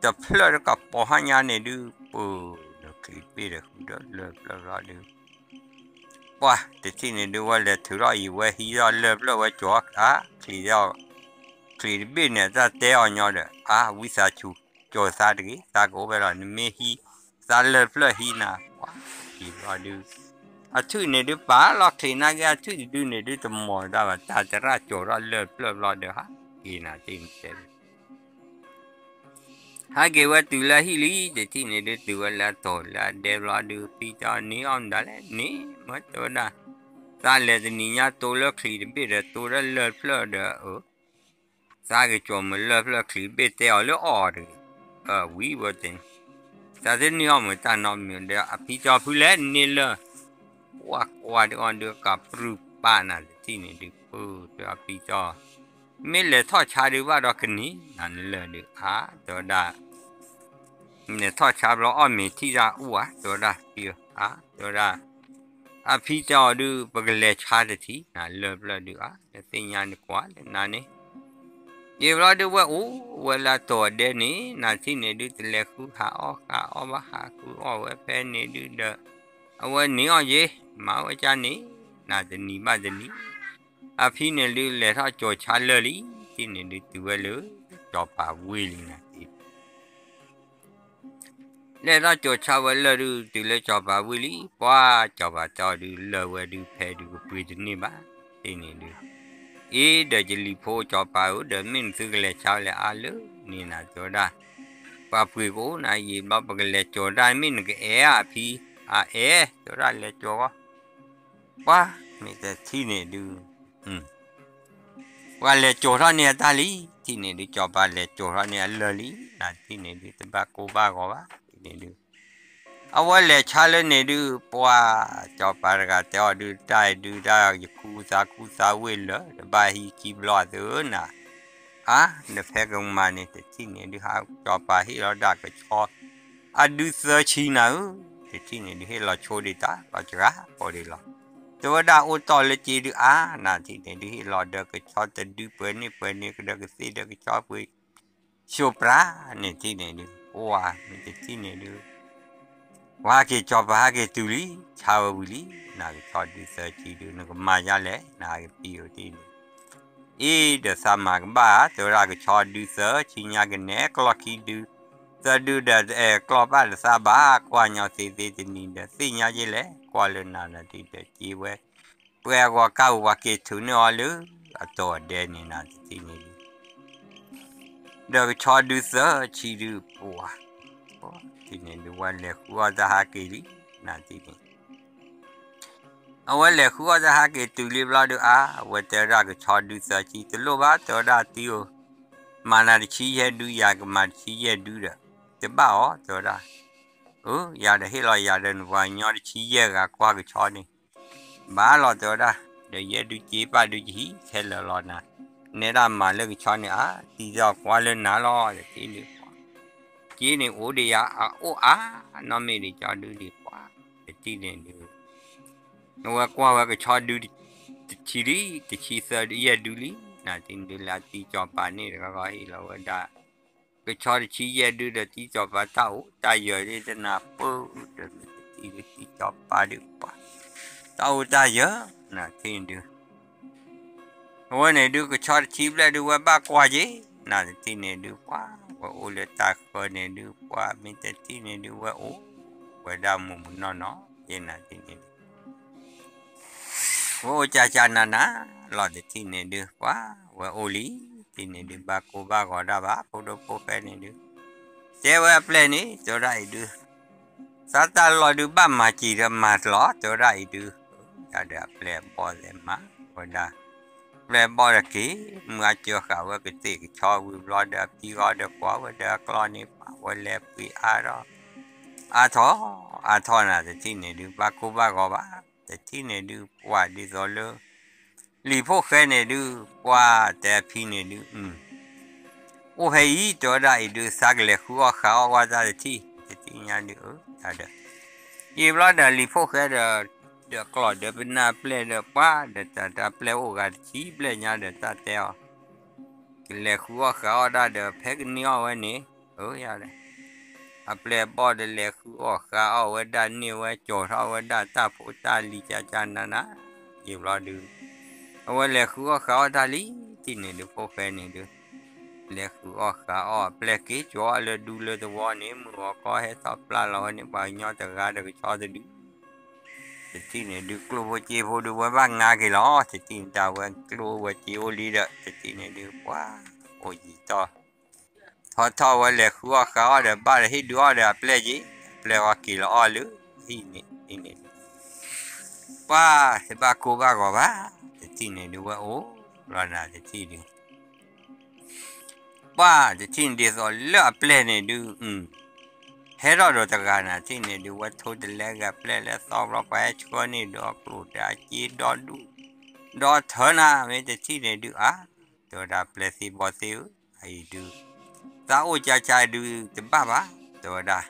တဖျၢၣ်တကပီၤဟါညါန့ၣ်ဒုး ပၢ်ဒီးချံးတဘ့ၣ်ဒီးဃုဒီးလၢၢ်ဖျၢၣ်ဘျီဒုး ပှၤတထံၣ်န့ၣ်ဒုး ဝဲလဲၤထုးထီၣ်အံၤ ဝဲဟံးထီၣ်လၢၢ်ဖျၢၣ်ဝဲကၠီၤအါ ချံး ချံးတဘ့ၣ်န့ၣ် တၢ်တဲအီၤညီဒီး အါ ဝံသးစူၤ ကၠီၤသးတဂ့ၤ သးကအိၣ်ဖဲလီၤ နမ့ၢ်ဟံး သးလၢၢ်ဖျၢၣ်ဟံးနၤ ပှၤက့ၤဘျီဒုး အထွံၣ်န့ၣ်ဒုး ပာ်လီၤချံးနာ်က့ အထွံၣ်တဒုန့ၣ်ဒုး တမီၢ်တၢ်ဘၣ် တၢ်သရၣ်ကၠီၤထီၣ်လၢၢ်ဖျၢၣ်ဘျီဒီး ဟးက့ၤနၤတထံၣ်န့ၣ်တဲ ဟဲက့ၤဝဲတုၤလၢဟံၣ်လံ တထံၣ်န့ၣ်ဒုး တုၤဝဲလၢအတီၢ်လၢအဒဲဘျီဒုး ဖံတဲအီၤန့ၢ်အီၣ်မတၤလဲၣ်န့ၣ် မၢတဲဝဲဒၣ် သးလဲၤတနံၤညါတိလၢချံးတဘ့ၣ်ဒီး တိလၢလၢၢ်ဖျၢၣ်ဒီး အၢ သးက့ၤကၠီၤမုာ်လၢၢ်ဖျၢၣ်ချံးတဘ့ၣ်တဲအီၤလၢအီၤတဂ့ၤ ဝံၤဝဲတဲ သးတန့ၢ်အီၣ်မတၤနီတမံၤဒီး အဖံတဲအီၤဖုလဲၣ်န့ၢ်လၢၢ် ပှၤကွၢ်ဒုးအီၤဒုးကပြုၢ်ပာ်နၤတထံၣ်န့ၣ်ဒုး ပၢ်တဲအီၤဖံတဲအီၤ မ့ၢ်လဲၤထီၣ်ဆါဒုးဘၣ်ဒီးကန့ၢ် နၤနလၢၢ်ဒုးအါ တဲဝဲဒၣ် လဲၤထီၣ်ဆါဘျီအီၣ်မ့ၤထံၣ်တၢ်အိၣ်ဧါ တဲဝဲဒၣ်ဖံဧၢ အါ တဲဝဲဒၣ် အဖံတဲအီၤဒုး ပကလဲၤဆါတထံၣ် နၤလၢၢ်ဖျၢၣ်ဒုးအါ တသ့ၣ်ညါန့ၣ်ကွၢ်လၢနၤန့ၣ် ယံာ်ဘျီဒုးဝဲအိၣ်ဝဲလၢအတီၢ်အဒဲန့ၣ် နၤထံၣ်န့ၣ်ဒုး တလဲၤဃုဟးအီၣ်ဃုအီၣ်ဘၣ် ဟးဃုအီၣ်ဝဲဖဲန့ၣ်ဒုးဒီး အဝဲန့ၢ်အီၣ်ယ့ မၤဝဲကၢ်န့ၣ် နၤတနံၤဘၣ်တနံၤ အဖံန့ၣ်ဒုး လဲၤထီၣ်ကၠီၤဆါလၢၢ်လံ ထံၣ်န့ၣ်ဒုး တုၤဝဲလၢ ကၠီၤပၤဝ့ၢ်လံနၤထံၣ် လဲၤထီၣ်ကၠီၤဆါဝဲလၢၢ်ဒုး တုၤလၢကၠီၤပၤဝ့ၢ်လံ ပှၤကၠီၤပၤတဲအီၤဒုး လၢၢ်ဝဲဒုး ဖဲဒုးကပှ့ၤတန့ၢ်ဘၣ် ထံၣ်န့ၣ်ဒုး အ့ ဒီးယလံၤဖိကၠီၤပၤဧၢ ဒီးမ့ၢ်နသုကလဲၤဆါဝဲလဲၣ် အါလၢန့ၣ်နၤတဲဝဲဒၣ် ပှၤပှ့ၤကအိၣ်နၤယံာ်ဘျီ ပကလဲၤကၠီၤတၢ် မ့ၢ်နကအဲၣ်အဖံ အအဲၣ် တဲဝဲဒၣ်လဲၤကၠီၤဃီ ပှၤမ့ၢ်တထံၣ်န့ၣ်ဒုး ပှၤလဲၤကၠီၤထီၣ်န့ၢ်အတၢ်လံ ထံၣ်န့ၣ်ဒုး ကၠီၤပၤလဲၤကၠီၤထီၣ်န့ၢ်အလၢၢ်လံ နၤထံၣ်န့ၣ်ဒုး တဘၣ်ကိၢ်ဘၣ်ဂီၤဘၣ် ထံၣ်န့ၣ်ဒုး အဝဲလဲၤဆါလၢန့ၣ်ဒုး ပှၤကၠီၤပၤတဂၤတဲအီၤဒုး တၢ်အံၤဒုး တၢ်ယခူသူသူဝ့ၢ်လၢာ် တဘၣ်ဟံးခံဘျီအသးနၤ အါ နဖဲကမၤန့ၣ် တထံၣ်န့ၣ်ဒုး ဟးကၠီၤပၤဟ့ၣ်လီၤဒၣ်ကဆီ အဒုသၢဆံနၤဧၢ တထံၣ်န့ၣ်ဒုး ဟ့ၣ်လီၤဆိဒံးတၢ်လီၤစှၤ ပီၤဒံးလီၤ တဲဝဲဒၣ်အိၣ်တီၢ်လၢက့ဒုး အါ နၤထံၣ်န့ၣ်ဒုး ဟ့ၣ်လီၤဒီးကဆီတဒုပှဲၤန့ၢ်ပှဲၤန့ၢ်ကဒီးကသ့ၣ်ဒီးကဆီပှ့ၤ ဆိပြးန့ၣ်ထံၣ်န့ၣ်ဒုး ပှၤမ့ၢ်တထံၣ်န့ၣ်ဒုး ပှၤဟဲက့ၤကၠီၤပၤဟဲက့ၤတုၤလံ ဆါဝဲဝံၤလံ နၤကဆီဒုသၢဆံဒုး နကမၤယါလဲၣ် နဟဲက့ၤဖံဧိၤထံၣ်န့ၣ် အ့ ဒီးသးမၤကဘၣ်ဧါ တဲဝဲဒၣ်ကဆီဒုသၢဆံညါကနဲ ကျီၢ်ခံဒု သၢဒုဒီး အဲၣ်ကျီၢ်ဘၣ်ဒီးသးဘၣ် ကွၢ်ညီသ့သ့တနံၤဒီး သ့ၣ်ညါယဲလဲၣ် ကွၢ်လၢနၤနၤထံၣ်ဒီးက့ဝဲ ပှဲၤအဂီၤကါပူၤ ပှၤက့ၤထုးန့ၢ်အီၤလၢ အတီၢ်အဒဲန့ၣ်နၤတထံၣ်န့ၣ်ဒုး ဒီးကဆီဒုသၢဆံဒုပှၤ, ထံၣ်န့ၣ်ဒုးဝဲလဲၤဃုအီၣ်တၢ်ဟးက့ၤလံ, နထံၣ်န့ၣ် အဝဲလဲၤဃုအီၣ်တၢ်ဟးက့ၤတုၤလံဘျီဒုး အါ အဝဲတဲဝဲဒၣ်ကဆီဒုသၢဆံ တလိၣ်ဘၣ် တဲဝဲဒၣ်တံၤဧၢ, မၤနၤတဆံယဲၢ်ဒု ယၤကမၤတဆံယဲၢ်ဒုဒီး တဘၣ်အီၤ တဲဝဲဒၣ်, အၢ ယၤဒီးဟ့ၣ်လီၤယၤဒီးနပှၤကညီတဆံယဲၢ်ဂၤကွၢ်ကဆီန့ၣ် ဘၣ်လီၤ တဲဝဲဒၣ်, ဒီးယဲၢ်ဒုက့ပၢ်ဒုကဟံးခဲလၢာ်လီၤနၤ, နဲဒၣ်မၤလၢကဆီန့ၣ် အါ တံၤသီၣ်ကွၢ်လၢနၤလီၤ တထံၣ်ဒုးပှၤ, က့န့ၣ်အိၣ်ဒံးယၤအအိၣ်အါ, နီၢ်မ့ၢ်ဒံးကဆီဒုဒံးပှၤ, တထံၣ်န့ၣ်ဒုး အဝဲကွၢ်ဝဲကဆီဒု တဆံလံ တဆံသၢဒုယဲၢ်ဒုလံ, နထံၣ်န့ၣ်ဒုးလၢအတံၤစီၤပၤန့ၣ်တဂၤဂီၢ်ဟ့ၣ်လီၤဝဲဒၣ် ကဆီတဆံယဲၢ်ဒုဒီးတံၤစီၤပၤတၢ်အိၣ်တၢ်ယၢၤဒ်တနၤ ပၢၢ်ဒီးမ့ၢ်တထံၣ်ဒုးတံၤစီၤပၤဒုးပှၤ, တၢ်အိၣ်တၢ်ယၢၤ နထံၣ်န့ၣ်ဒုး အဝဲန့ၣ်ဒုးကဆီတဆံဘျဲၣ်ဒုးဝဲဘၣ်ကွၢ်က့ၤ, နတထံၣ်န့ၣ်ဒုးပှၤ, ဝဲအိၣ်လၢတၢ်ဃၢန့ၣ်ဒုးပှၤ မ့ၢ်တထံၣ်န့ၣ်ဒုးဝဲအိၣ်ဝဲဒၣ်မုၢ်မုၢ်နီၢ်နီၢ် ယဲနတထံၣ်န့ၣ်ဒုး ဝဲအိၣ်ကၢ်ကၢ်နးနးလီၤ တထံၣ်န့ၣ်ဒုးပှၤ, ဝဲအိၣ်လံ ထံၣ်န့ၣ်ဒုး ဘၣ်ကိၢ်ဘၣ်ဂီၤဒၣ်ဘၣ် ဖိဒိၣ်ဖိၣ်ဃဲန့ၣ်ဒုး တဲဝဲအပျဲၢ်န့ၣ် တဲဝဲဒၣ်အံၤဒုး သးတၢ်လီၢ်ဒုးဘၣ်မၤစံးဒီးမၤတလီၤ တဲဝဲဒၣ်အံၤဒုး, ယၤဒီးအပျဲၢ်အဘီၣ်သဲးမၤဝဲဒၣ်, ပျဲၢ်ဘီၣ်တက့ၢ် မုၢ်အစၢဃာ်ဝဲကသ့ၣ်ကဆီဝံၤဘျီဒီးအဖံဂီၢ်ဒီးကွၢ်ဝဲဒီးအကျီၢ်န့ၣ် ပှၤဝဲလဲၤပှ့ၤအါထီၣ် အါထီၣ် အါထီၣ်နၤ တထံၣ်န့ၣ်ဒုး ဘၣ်ကိၢ်ဘၣ်ဂီၤဘၣ် တထံၣ်န့ၣ်ဒုးပှၤဒ်သိးလၢ လံာ်ဖိၣ်ဃဲန့ၣ်ဒုး ပှၤတဲအဖံန့ၣ်ဒုး အိၣ်ဖဲအံၤ တဲဝဲဒၣ်အံၤဒုး သးကလဲၤဃုအီၣ်ဃးအီၣ်ဝဲတၢ်တထံၣ် တထံၣ်ညါဒုး အၢ ယၤဒီး ယံာ်ဘျီဒီးလံာ်ဖိၣ်ဃဲဒီး ဒီးကျီၢ်ဒီးပနၢ်ပျဲၢ်ဒီးပှၤဒီးတၢ်တၢ်ပျဲၢ်အိၣ်ဂၤတဆံဘျဲၣ်ညါဒီးတၢ်တဲအီၤ ကလဲၤဃုအီၣ်ဃးအီၣ်ဒၣ်ဒီး ဖဲကန့ၢ်အီၣ်ဝဲန့ၣ် အၢ ယၤဒီး အပျဲၢ်ဘီၣ်ဒီးလဲၤဃုအီၣ်ဃးအီၣ်ဝဲဒၣ်န့ၢ်ဝဲ ကၠီၤထီၣ်ဝဲဒၣ်တၢ်ဖိတၢ်လံၤကၢ်ကၢ်နးနး ယံာ်ဘျီဒုး အဝဲလဲၤဃုအီၣ်ဃးအီၣ်တၢ်လံ ထံၣ်န့ၣ်ဒုးဖိၣ်ဃဲန့ၣ်ဒုး လဲၤဃုအီၣ်ဃးအီၣ်အပျဲၢ်က့ၤ ကၠီၤအီၣ်လၢဒူလၢသဝီန့ၣ် မုၢ်ဂီၤကီဟဲထီၣ်ပျၢ်လီၤဝဲန့ၣ် ပှၤကညီတဂၤဒီးကဆီတဒု တထံၣ်န့ၣ်ဒုး ကျိၣ်ဖိစ့ဖိဒုးဝဲဘၣ်ငါက့ၤလီၤ တထံၣ်န့ၣ်ဒၣ်ဝဲကျိၣ်ဝဲစ့အိၣ်လံဒီး တထံၣ်န့ၣ်ဒုး ပှၤအိၣ်ယံၤတီၢ် ထီၣ်ထီၣ်ဝဲလဲၤဃုအီၣ်ဃးအီၣ်ဒီး ဘၣ်ဒီးဟ့ၣ်ဒုးအီၣ်ဒီးအပျဲၢ်က့ၤ အပျဲၢ်ဝဲက့ၤလီၤအီၣ်လၢဟံၣ်န့ၣ် ဟံၣ်န့ၣ်ဒုး ပှၤတဘၣ်ကိၢ်ဘၣ်ဂီၤဘၣ် တထံၣ်န့ၣ်ဒုးဝဲအိၣ်လီၤနၤ တထံၣ်ဒုး ပှၤတထံၣ်န့ၣ်ဒ်သိးလၢအပျဲၢ်န့ၣ်ဒုး ဟဲထီၣ်ဒီးတဂၤနၤ ထံၣ်န့ၣ်ဒုး ဝဲထိတလဲဂၤပျဲၢ်လၢသီဘျီ ပှၤဟဲဆှၢန့ၢ်ဒီးကျိၣ်ဒီးအစ့ဒီဒူၣ် ဒီထၢနၤ မ့ၢ်တထံၣ်န့ၣ်ဒုး အါ တဲဝဲဒၣ်ပျဲၢ်သ့ၣ်ဘီၣ်သ့ၣ်ဧၢ အအံၤဒုး သးအိၣ်ကၢ်ကၢ်ဒုးတဘၣ်ဘၣ် တဲဝဲဒၣ်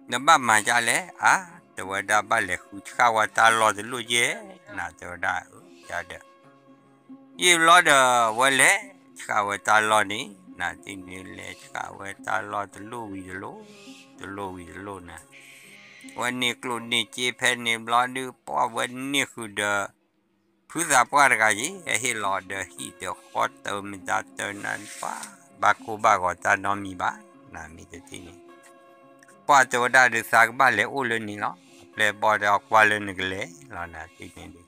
နဘၣ်မၤဒ်လဲၣ် အါ တဲဝဲဒၣ်ဘၣ်လဲၤဃုဆှၣ်ဝဲတၢ်လီၢ်တလိၣ်ယဲၢ် နၤ တဲဝဲဒၣ် အၢ ယၤဒီး ယံာ်ဘျီဒီး ဝဲလဲၤဆှၣ်ဝဲတၢ်လီၢ်န့ၣ် နၤ ထံၣ်န့ၣ်လဲၤဆှၣ်ဝဲတၢ်လီၢ်တလိၣ်ဝံၤတလိၣ် တလိၣ်ဝံၤတလိၣ်နၤ ဝဲန့ၢ်ကျိၣ်န့ၢ်စ့ဖဲန့ၣ်ဘျီဒုး ပှၤဝဲန့ၢ်ဃုာ်ဒီး ဖုသးပှၢ်တဂၤယံၤ အဟ့ၣ်လီၤဒီးဟံၣ်ဒီးဃီတၢ်မတၤတၢ်နၤ ပှၤ ဘၣ်ကိၢ်ဘၣ်ဂီၤတၢ်နီတမံၤဘၣ် နၤမ့ၢ်တထံၣ်န့ၣ် ပှၤတဲဝဲဒၣ်ဒုးသးကဘၣ်လဲၤအိၣ်လၢန့ၣ်လီၤ အပျဲၢ်ဘီၣ်ဒီးအကွၢ်လၢနကလဲၤလီၤ နၤထံၣ်န့ၣ်ဒုး ဒီး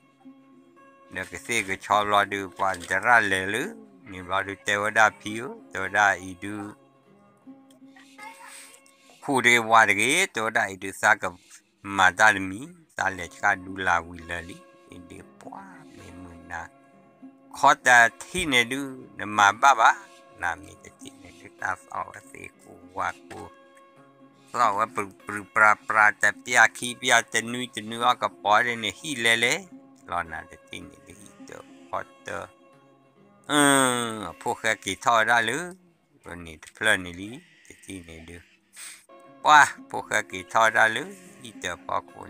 ကသ့ၣ်ကဆီဘျီဒုး ပှၤတရၣ်လဲၤလၢန့ၣ်ဘျီဒုး တဲဝဲဒၣ်ဖံဧၢ တဲဝဲဒၣ်အံၤဒုး ဃူတဂ့ၤဝးတဂ့ၤ တဲဝဲဒၣ်အံၤဒုး သးကမၤတၢ်တမံၤ သးလဲၤဆှၣ်ဒူလၢဝံၤလၢာ်လံ အံၤဒုးပှၤမ့ၢ်မုာ်နၤ ခီတထံၣ်န့ၣ်ဒုး နမၤဘၣ်ဘၣ် နၤမ့ၢ်တထံၣ်န့ၣ်ဒုး တၢ်သီၣ်ဝဲသ့ၣ်ကိးဝါကိး သီၣ်ဝဲပြူၤပြူၤပြါပြါ တပျၢ်ခံပျၢ် တနွံတနွံအီၣ်ကပီၤဒ်န့ၣ် ဟံၣ်လဲၤလဲၤလီၤ နၤတထံၣ်န့ၣ်ဒုး ဟံၣ်တၢၤဃီတၢၤ အဖိၣ်ဃဲက့ၤထီၣ်ဝဲဒၣ်လၢ န့ၣ်တဖျၢၣ်န့ၣ်လံ တထံၣ်န့ၣ်ဒုး ပှၤဖိၣ်ဃဲက့ၤထီၣ်ဝဲဒၣ်လၢ ဟံၣ်တၢၤဖီခိၣ်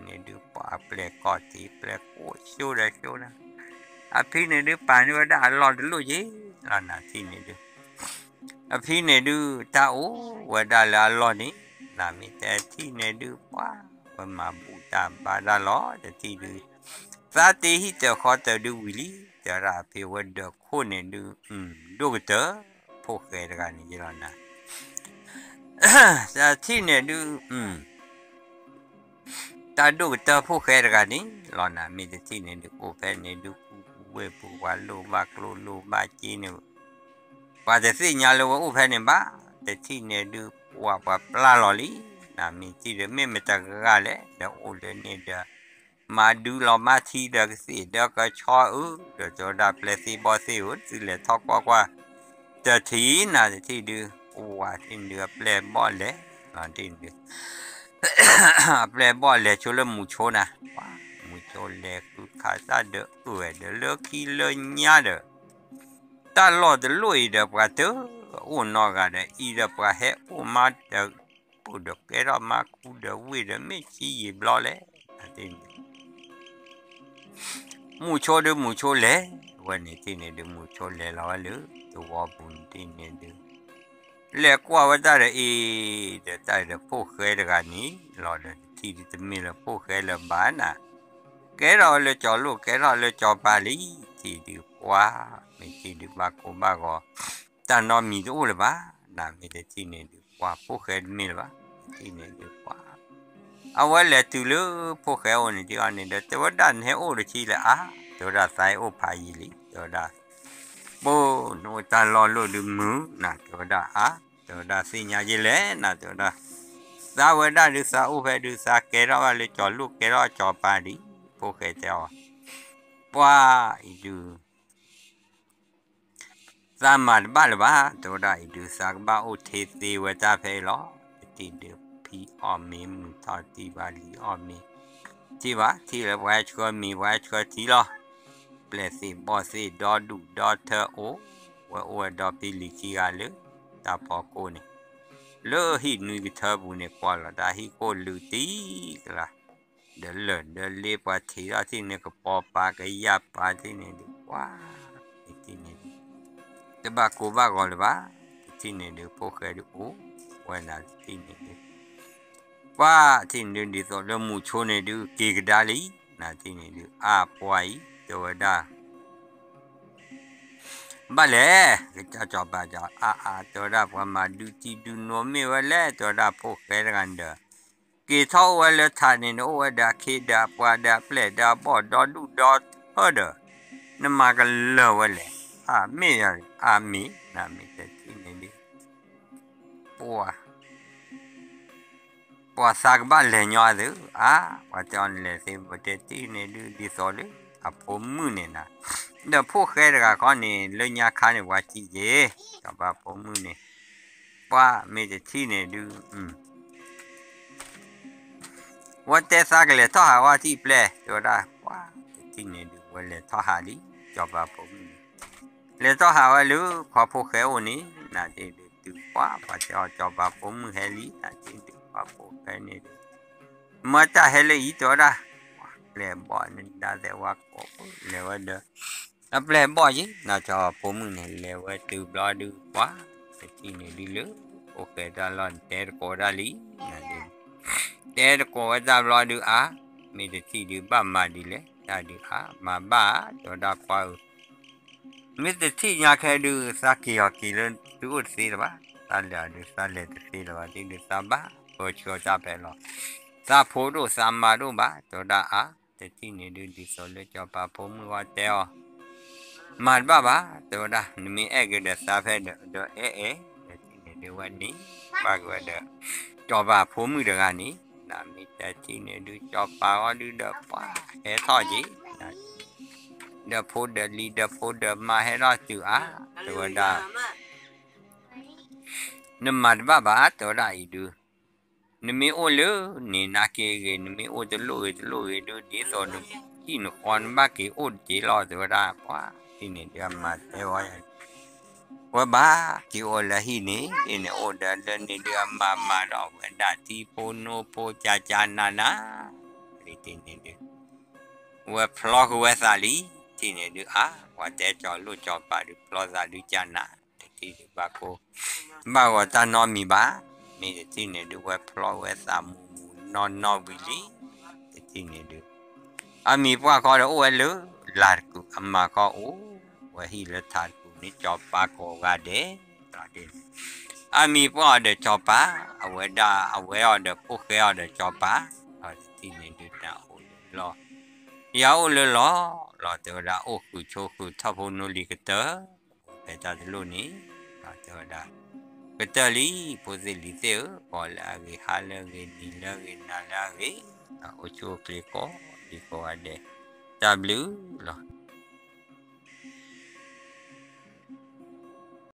န့ၣ်ဒုး ပှၤအပျဲၢ်ကီၢ်ထံး ပျဲၢ်ကိးဆိဒီးဆိနၤ အဖံန့ၣ်ဒုး ပာ်န့ၢ်ဝဲဒၣ်အလီၢ်တလိၣ်က့ၤလီၤ နၤထံၣ်န့ၣ်ဒုး အဖံန့ၣ်ဒုး တၢ်အိၣ်ဝဲဒၣ်လၢအလီၢ်န့ၣ် နၤမ့ၢ်တထံၣ်န့ၣ်ဒုး ပှၤဝဲမၤဘူၣ်တၢ်ဘါတၢ်လီၤ တထံၣ်ဒုး သးတ့ဟံၣ်တၢၤဃီတၢၤဒုးဝံၤလံ တဲဝဲဒၣ်အဖံဝဲဒၢးခိၣ်န့ၣ်ဒုး ဒိၣ်ကတၢၢ် ဖိၣ်ဃဲတဂၤန့ၣ်ယလီၤနၤ တထံၣ်န့ၣ်ဒုး တၢ်ဒိၣ်ကတၢၢ်ဖိၣ်ဃဲတဂၤန့ၣ်လီၤနၤ မ့ၢ်တထံၣ်န့ၣ်ဒုး အိၣ်ဖဲန့ၣ်ဒုး ကူကူဝ့ၢ်ပူၤ ပှၤလိၣ်ဘၣ်ကျိၣ်လိၣ်ဘၣ်စ့န့ၣ် ပှၤတသ့ၣ်ညါလၢဝဲအိၣ်ဖဲန့ၣ်ဘၣ်, တထံၣ်န့ၣ်ဒုး ပှၤပှၤပျၢ်လီၤလံ, နမ့ၢ်ထံၣ်ဒီး မ့ၢ်မတဂၤလဲၣ်, ဒီးအိၣ်လၢန့ၣ်ဒီး မၤဒုးလီၤမၢ်ထံဒီးကသ့ၣ်ဒီးကဆီအုး, ဒီးတဲဝဲဒၣ်ပျဲၢ်သ့ၣ်ဘီၣ်သ့ၣ်ဧၢ, သုလဲၤထီၣ်ကွၢ်ကွၢ် တထံၣ်နၤတထံၣ်ဒုး, ပှၤထံၣ်န့ၣ်ဒုး အပျဲၢ်ဘီၣ်လဲၤ, ထံၣ်န့ၣ်ဒုး အပျဲၢ်ဘီၣ်လဲၤဆိလၢမူဆိနၤ, ပှၤမူဆိလဲၤဃုခးတၢ်ဒီးအုၣ်ဝဲဒီးလၢခံလၢညါဒီး တၢ်လီၢ်တလိၣ်အံၤဒီးပှၤတအိၣ်နီတဂၤဒီး အံၤဒီးပှၤဟဲအိၣ်မးဒီး အိၣ်ဒီးကဲထီၣ်မးခူဒီးဝ့ၢ်ဒီးမ့ၢ်ဆံးယံာ်ဘျီလဲၣ်, မူဆိဒုးမူဆိလဲၤ, ဝဲန့ၣ်ထံၣ်န့ၣ်ဒုး မူဆိလဲၤလီၤဝဲလၢသဝီပူၤန့ၣ်ထံၣ်န့ၣ်ဒုး လဲၤကွၢ်ဝဲတၢ်ဒီးအံၤ, ဒီးတၢ်ဒီးဖိၣ်ဃဲတဂၤန့ၣ်လီၤဒီး တထံၣ်ဒုးတမ့ၢ်လၢဖိၣ်ဃဲလၢၤဘၣ်နၤ, ကဲထီၣ်ဝဲလၢကၠီၤလိၣ် ကဲထီၣ်လၢကၠီၤပၤလံ, ထံၣ်ဒုးပှၤ မ့ၢ်ထံၣ်ဒုးဘၣ်ကိၢ်ဘၣ်ဂီၤ တၢ်နီတမံၤတအိၣ်လၢၤဘၣ်, နမ့ၢ်တထံၣ်န့ၣ်ဒုး ပှၤဖိၣ်ဃဲတမ့ၢ်လၢၤဘၣ်, တထံၣ်န့ၣ်ဒုးပှၤ အဝဲလဲၤတုၤလၢဖိၣ်ဃဲအိၣ်န့ၣ်ဒုးအီၤန့ၣ်ဒီး တဲဝဲဒၣ်နဟဲအိၣ်တဆံလၢၤအါ, တဲဝဲဒၣ်သးဟဲအိၣ်ဖးယံာ်လံ, တဲဝဲဒၣ် ပိၢ်နအိၣ်တၢ်လီၢ်လိၣ်ဒုးမုာ်နၤ, တဲဝဲဒၣ်အါ, တဲဝဲဒၣ်သ့ၣ်ညါယဲလဲၣ်နၤ, တဲဝဲဒၣ် သးဝဲဒၣ်ဒုးသးအိၣ်ဖဲဒုး သးကဲထီၣ်ဘၣ်လၢကၠီၤလိၣ် ကဲထီၣ်ကၠီၤပၤဒံး, ဖိၣ်ဃဲတဲအီၤ ပှၤအံၤဒုး သးမၤတဘၣ်လၢၤဘၣ်, တဲဝဲဒၣ်အံၤဒုး သးကဘၣ်အိၣ်ထဲသ့ဝဲတၢ်ဖဲအံၤလီၤ, တထံၣ်ဒုးဖံးအီၣ်မ့ၤ မုာ်ထီၣ်တံၢ်ဘၣ်လံၤအီၣ်မ့ၤ, ထံၣ်ဘၣ် ထံၣ်လၢပှၤဟဲဆှၢမ့ၤ ပှၤဟဲဆှၢထံလီၤ, ပျဲၢ်သ့ၣ်ဘီၣ်သ့ၣ်ဒီဒူၣ်ဒီထၢအိၣ်, ဝဲအိၣ်ဝဲဒီဖံလံၤခံဂၤလၢ တၢ်ဖီခိၣ်န့ၣ်, လၢဟံၣ်နွံကထၢပူၤန့ၣ် ကွၢ်လီၤတၢ်ဟံၣ်ခိၣ်လုာ်တံၢ်ကလၤ ဒီးလၢာ်ဒီးလ့ပှၤထံးထီၣ်ထံၣ်န့ၣ် ကပီၤပၤကယၢ်ပၤထံၣ်န့ၣ်ဒုး ပှၤ ထံၣ်န့ၣ်ဒုး တဘၣ်ကိၢ်ဘၣ်ဂီၤလၢၤဘၣ်, တထံၣ်န့ၣ်ဒုး ဖိၣ်ဃဲဒုးအိၣ်ဝဲနၤတထံၣ်န့ၣ်ဒုး ပှၤထံၣ်န့ၣ်ဒုး ဒ်သိးလၢမူဆိန့ၣ်ဒုး က့ၤကဒါလံ, နၤထံၣ်န့ၣ်ဒုး အါပှၤအံၤ တဲဝဲဒၣ် ဘၣ်လဲၣ်, ကစၢ်စီၤပၤ အါအါ တဲဝဲဒၣ် ပှၤမၤဒုးထံဒုးနိမ့ၢ်ဝဲလဲၣ်, တဲဝဲဒၣ်ဖိၣ်ဃဲတဂၤဒီး က့ၤထီၣ်အိၣ်ဝဲလၢထးန့ၣ် နအိၣ်ဝဲဒီးအခ့ဒီးအပှၤဒီးအပျဲၢ်ဒီးအဘီၣ်ဒီဒူၣ်ဒီထၢဒီး နမၤကလၢၤဝဲလဲၣ်, အါမ့ၢ် အါမ့ၢ် နမ့ၢ်တထံၣ်န့ၣ်ဒုး ပှၤ ပှၤသးကဘၣ်လဲၤညီအသုး အါ, ပှၤတဲအီၤနလဲၤသ့ ပတဲထံၣ်န့ၣ်ဒုး ဒ်သိးလၢ အဖိမုၣ်န့ၣ်နၤ, ဒီးဖိၣ်ဃဲတဂၤခီန့ၣ် လၢညါခါန့ၣ် ပှၤစံးက့ၤ စီၤပၤဖိမုၣ်န့ၣ်, ပှၤမ့ၢ်တထံၣ်န့ၣ်ဒုး ဝဲတဲသးကလဲၤထီၣ်ဟးဝဲထံၣ်ပျဲၢ် တဲဝဲဒၣ် ပှၤတထံၣ်န့ၣ်ဒုး ဝဲလဲၤထီၣ်ဟးလံ စီၤပၤဖိမုၣ်န့ၣ်, လဲၤထီၣ်ဟးဝဲလၢ ခွါဖိၣ်ဃဲအိၣ်န့ၣ် နၤသ့ၣ်ဒုး တုၤပှၤ ပှၤတဲအီၤ စီၤပၤဖိမုၣ်ဟဲလံ နၤသ့ၣ်ဒုး ခွါဖိၣ်ဃဲန့ၣ်ဒုး မၢတၢ်ဟဲလၢအံၤ တဲဝဲဒၣ်, ပျဲၢ်ဘီၣ်နဒါသဲဝါကိး လဲၤဝဲဒီး အပျဲၢ်ဘီၣ်ယံၤ နၤစီၤပၤဖိမုၣ်န့ၣ် လဲၤဝဲတုၤဘျီဒုး ပှၤတထံၣ်န့ၣ်ဒုးလၢ ဖိၣ်ဃဲတၢ်လီၢ်န့ၣ် တဲတကိးဒၣ်လံ, နၤဒုး တဲတကိးဝဲတၢ်ဘျီဒုးအါ, မ့ၢ်တထံၣ်ဒုးဘၣ်မၤဒ်လဲၣ်, တၢ်ဒုးအါ မၤဘၣ်ဧါ တဲဝဲဒၣ်ခွါဧၢ, မ့ၢ်တထံၣ်ညါခဲဒုး သးက့ၤအီၤက့ၤလၢသုအိၣ်တသ့လၢၤဘၣ်, သးလဲၤအီၤဒုး သးလဲၤတသ့လၢၤဘၣ် သ့ၣ်ဒုးသးဘၣ်ပၢဆှၢတၢ်ဖဲလီၤ, သးဖိဒိၣ်သးမါဒိၣ်ဘၣ် တဲဝဲဒၣ်အါ, တထံၣ်န့ၣ်ဒုး ဒ်သိးလၢစီၤပၤဖိမုၣ်ဝဲတဲအီၤ မၤတဘၣ်ဘၣ် တဲဝဲဒၣ် နမ့ၢ်အဲၣ်က့ၤဒီးသးဖဲဒီး ဒီးအဲၣ်အဲၣ်, ဒီးထံၣ်န့ၣ်ဒုးဝဲန့ၣ် ဘၣ်က့ၤဝဲဒီး စီၤပၤဖိမုၣ်တဂၤန့ၣ်, နမ့ၢ်တထံၣ်န့ၣ်ဒုး စီၤပၤအီၤဒုးဒီးပှၤဟဲထီၣ်က့ၤ, ဒီးဖိဒီးလံၤဒီးဖိဒီးမါဟဲထီၣ်တုၤအါ, တဲဝဲဒၣ် နမၤတဘၣ်ဘၣ် တဲဝဲဒၣ်အံၤဒုး နမ့ၢ်အိၣ်လၢန့ၣ်နာ်က့ဂ့ၤ နမ့ၢ်အိၣ်တလိၣ်ဂ့ၤတလိၣ်ဂ့ၤဒုး ဒ်သိးနဟံၣ်နဃီနဘၣ်က့ၤအိၣ်တက့ၢ်လီၤ တဲဝဲဒၣ်, ပှၤထံၣ်န့ၣ်ဒုးအမၤတဲဝဲ ဝဲဘၣ်က့ၤအိၣ်လၢဟံၣ်န့ၣ် ဒ်န့ၣ်အိၣ်ဒီးလၢန့ၣ်ဒုးအမၤမၤဒီး ဝဲဒၣ်ထံဖိနိဖိကၢ်ကၢ်နးနး, ဒ်န့ၣ်ဒုး ဝဲဖျီဃုာ်ဝဲသးလံ, ထံၣ်န့ၣ်ဒုးအါ, ပှၤတဲစီၤလိၣ်စီၤပၤဒုးဖျီသးဒုးကၢ်နး, တထံၣ်ဒုးဘၣ်ကိၢ် ဘၣ်ဂီၤတၢ်နီတမံၤဘၣ်, မ့ၢ်တထံၣ်န့ၣ်ဒုးဝဲဖျီဝဲသးမူးမူးနီၢ်နီၢ်ဝံၤလံ, တထံၣ်န့ၣ်ဒုး အမံၤပှၢ်ဃီဒီးအိၣ်ဝဲလၢလၢ်တကူၣ် အမါဃီအိၣ်ဝဲဟံၣ်လၢထးတကူၣ်န့ၣ် စီၤပၤကိးဂၤဒဲး, အမံၤပှၢ်အီၤဒီးစီၤပၤ, အဝဲဒၣ်အဝဲအီၤဒီးဖိၣ်ဃဲအီၤဒီးစီၤပၤ, တထံၣ်န့ၣ်ဒုးတၢ်အိၣ်လၢလီၢ်, ယၤအိၣ်လၢလီၢ်လီၤ တဲဝဲဒၣ်အိၣ်ဃုာ်ဆိဃုာ်ထီၣ်ဖိနီၢ်လံၤကတၢၢ်, ဖဲတၢ်တလိၣ်န့ၣ် တဲဝဲဒၣ်, ကတၢၢ်လံ ဖိသ့ၣ်လံၤသ့ၣ်ဧၢ, ဂီၤလၢအဂ့ၤ ဟါလၢအဂ့ၤ နံၤလၢအဂ့ၤ နၤလၢအဂ့ၤ, အိၣ်ဆူၣ်အိၣ်ချ့ကိးဒံကိးဂၤဒဲး, တၢ်ဘျုး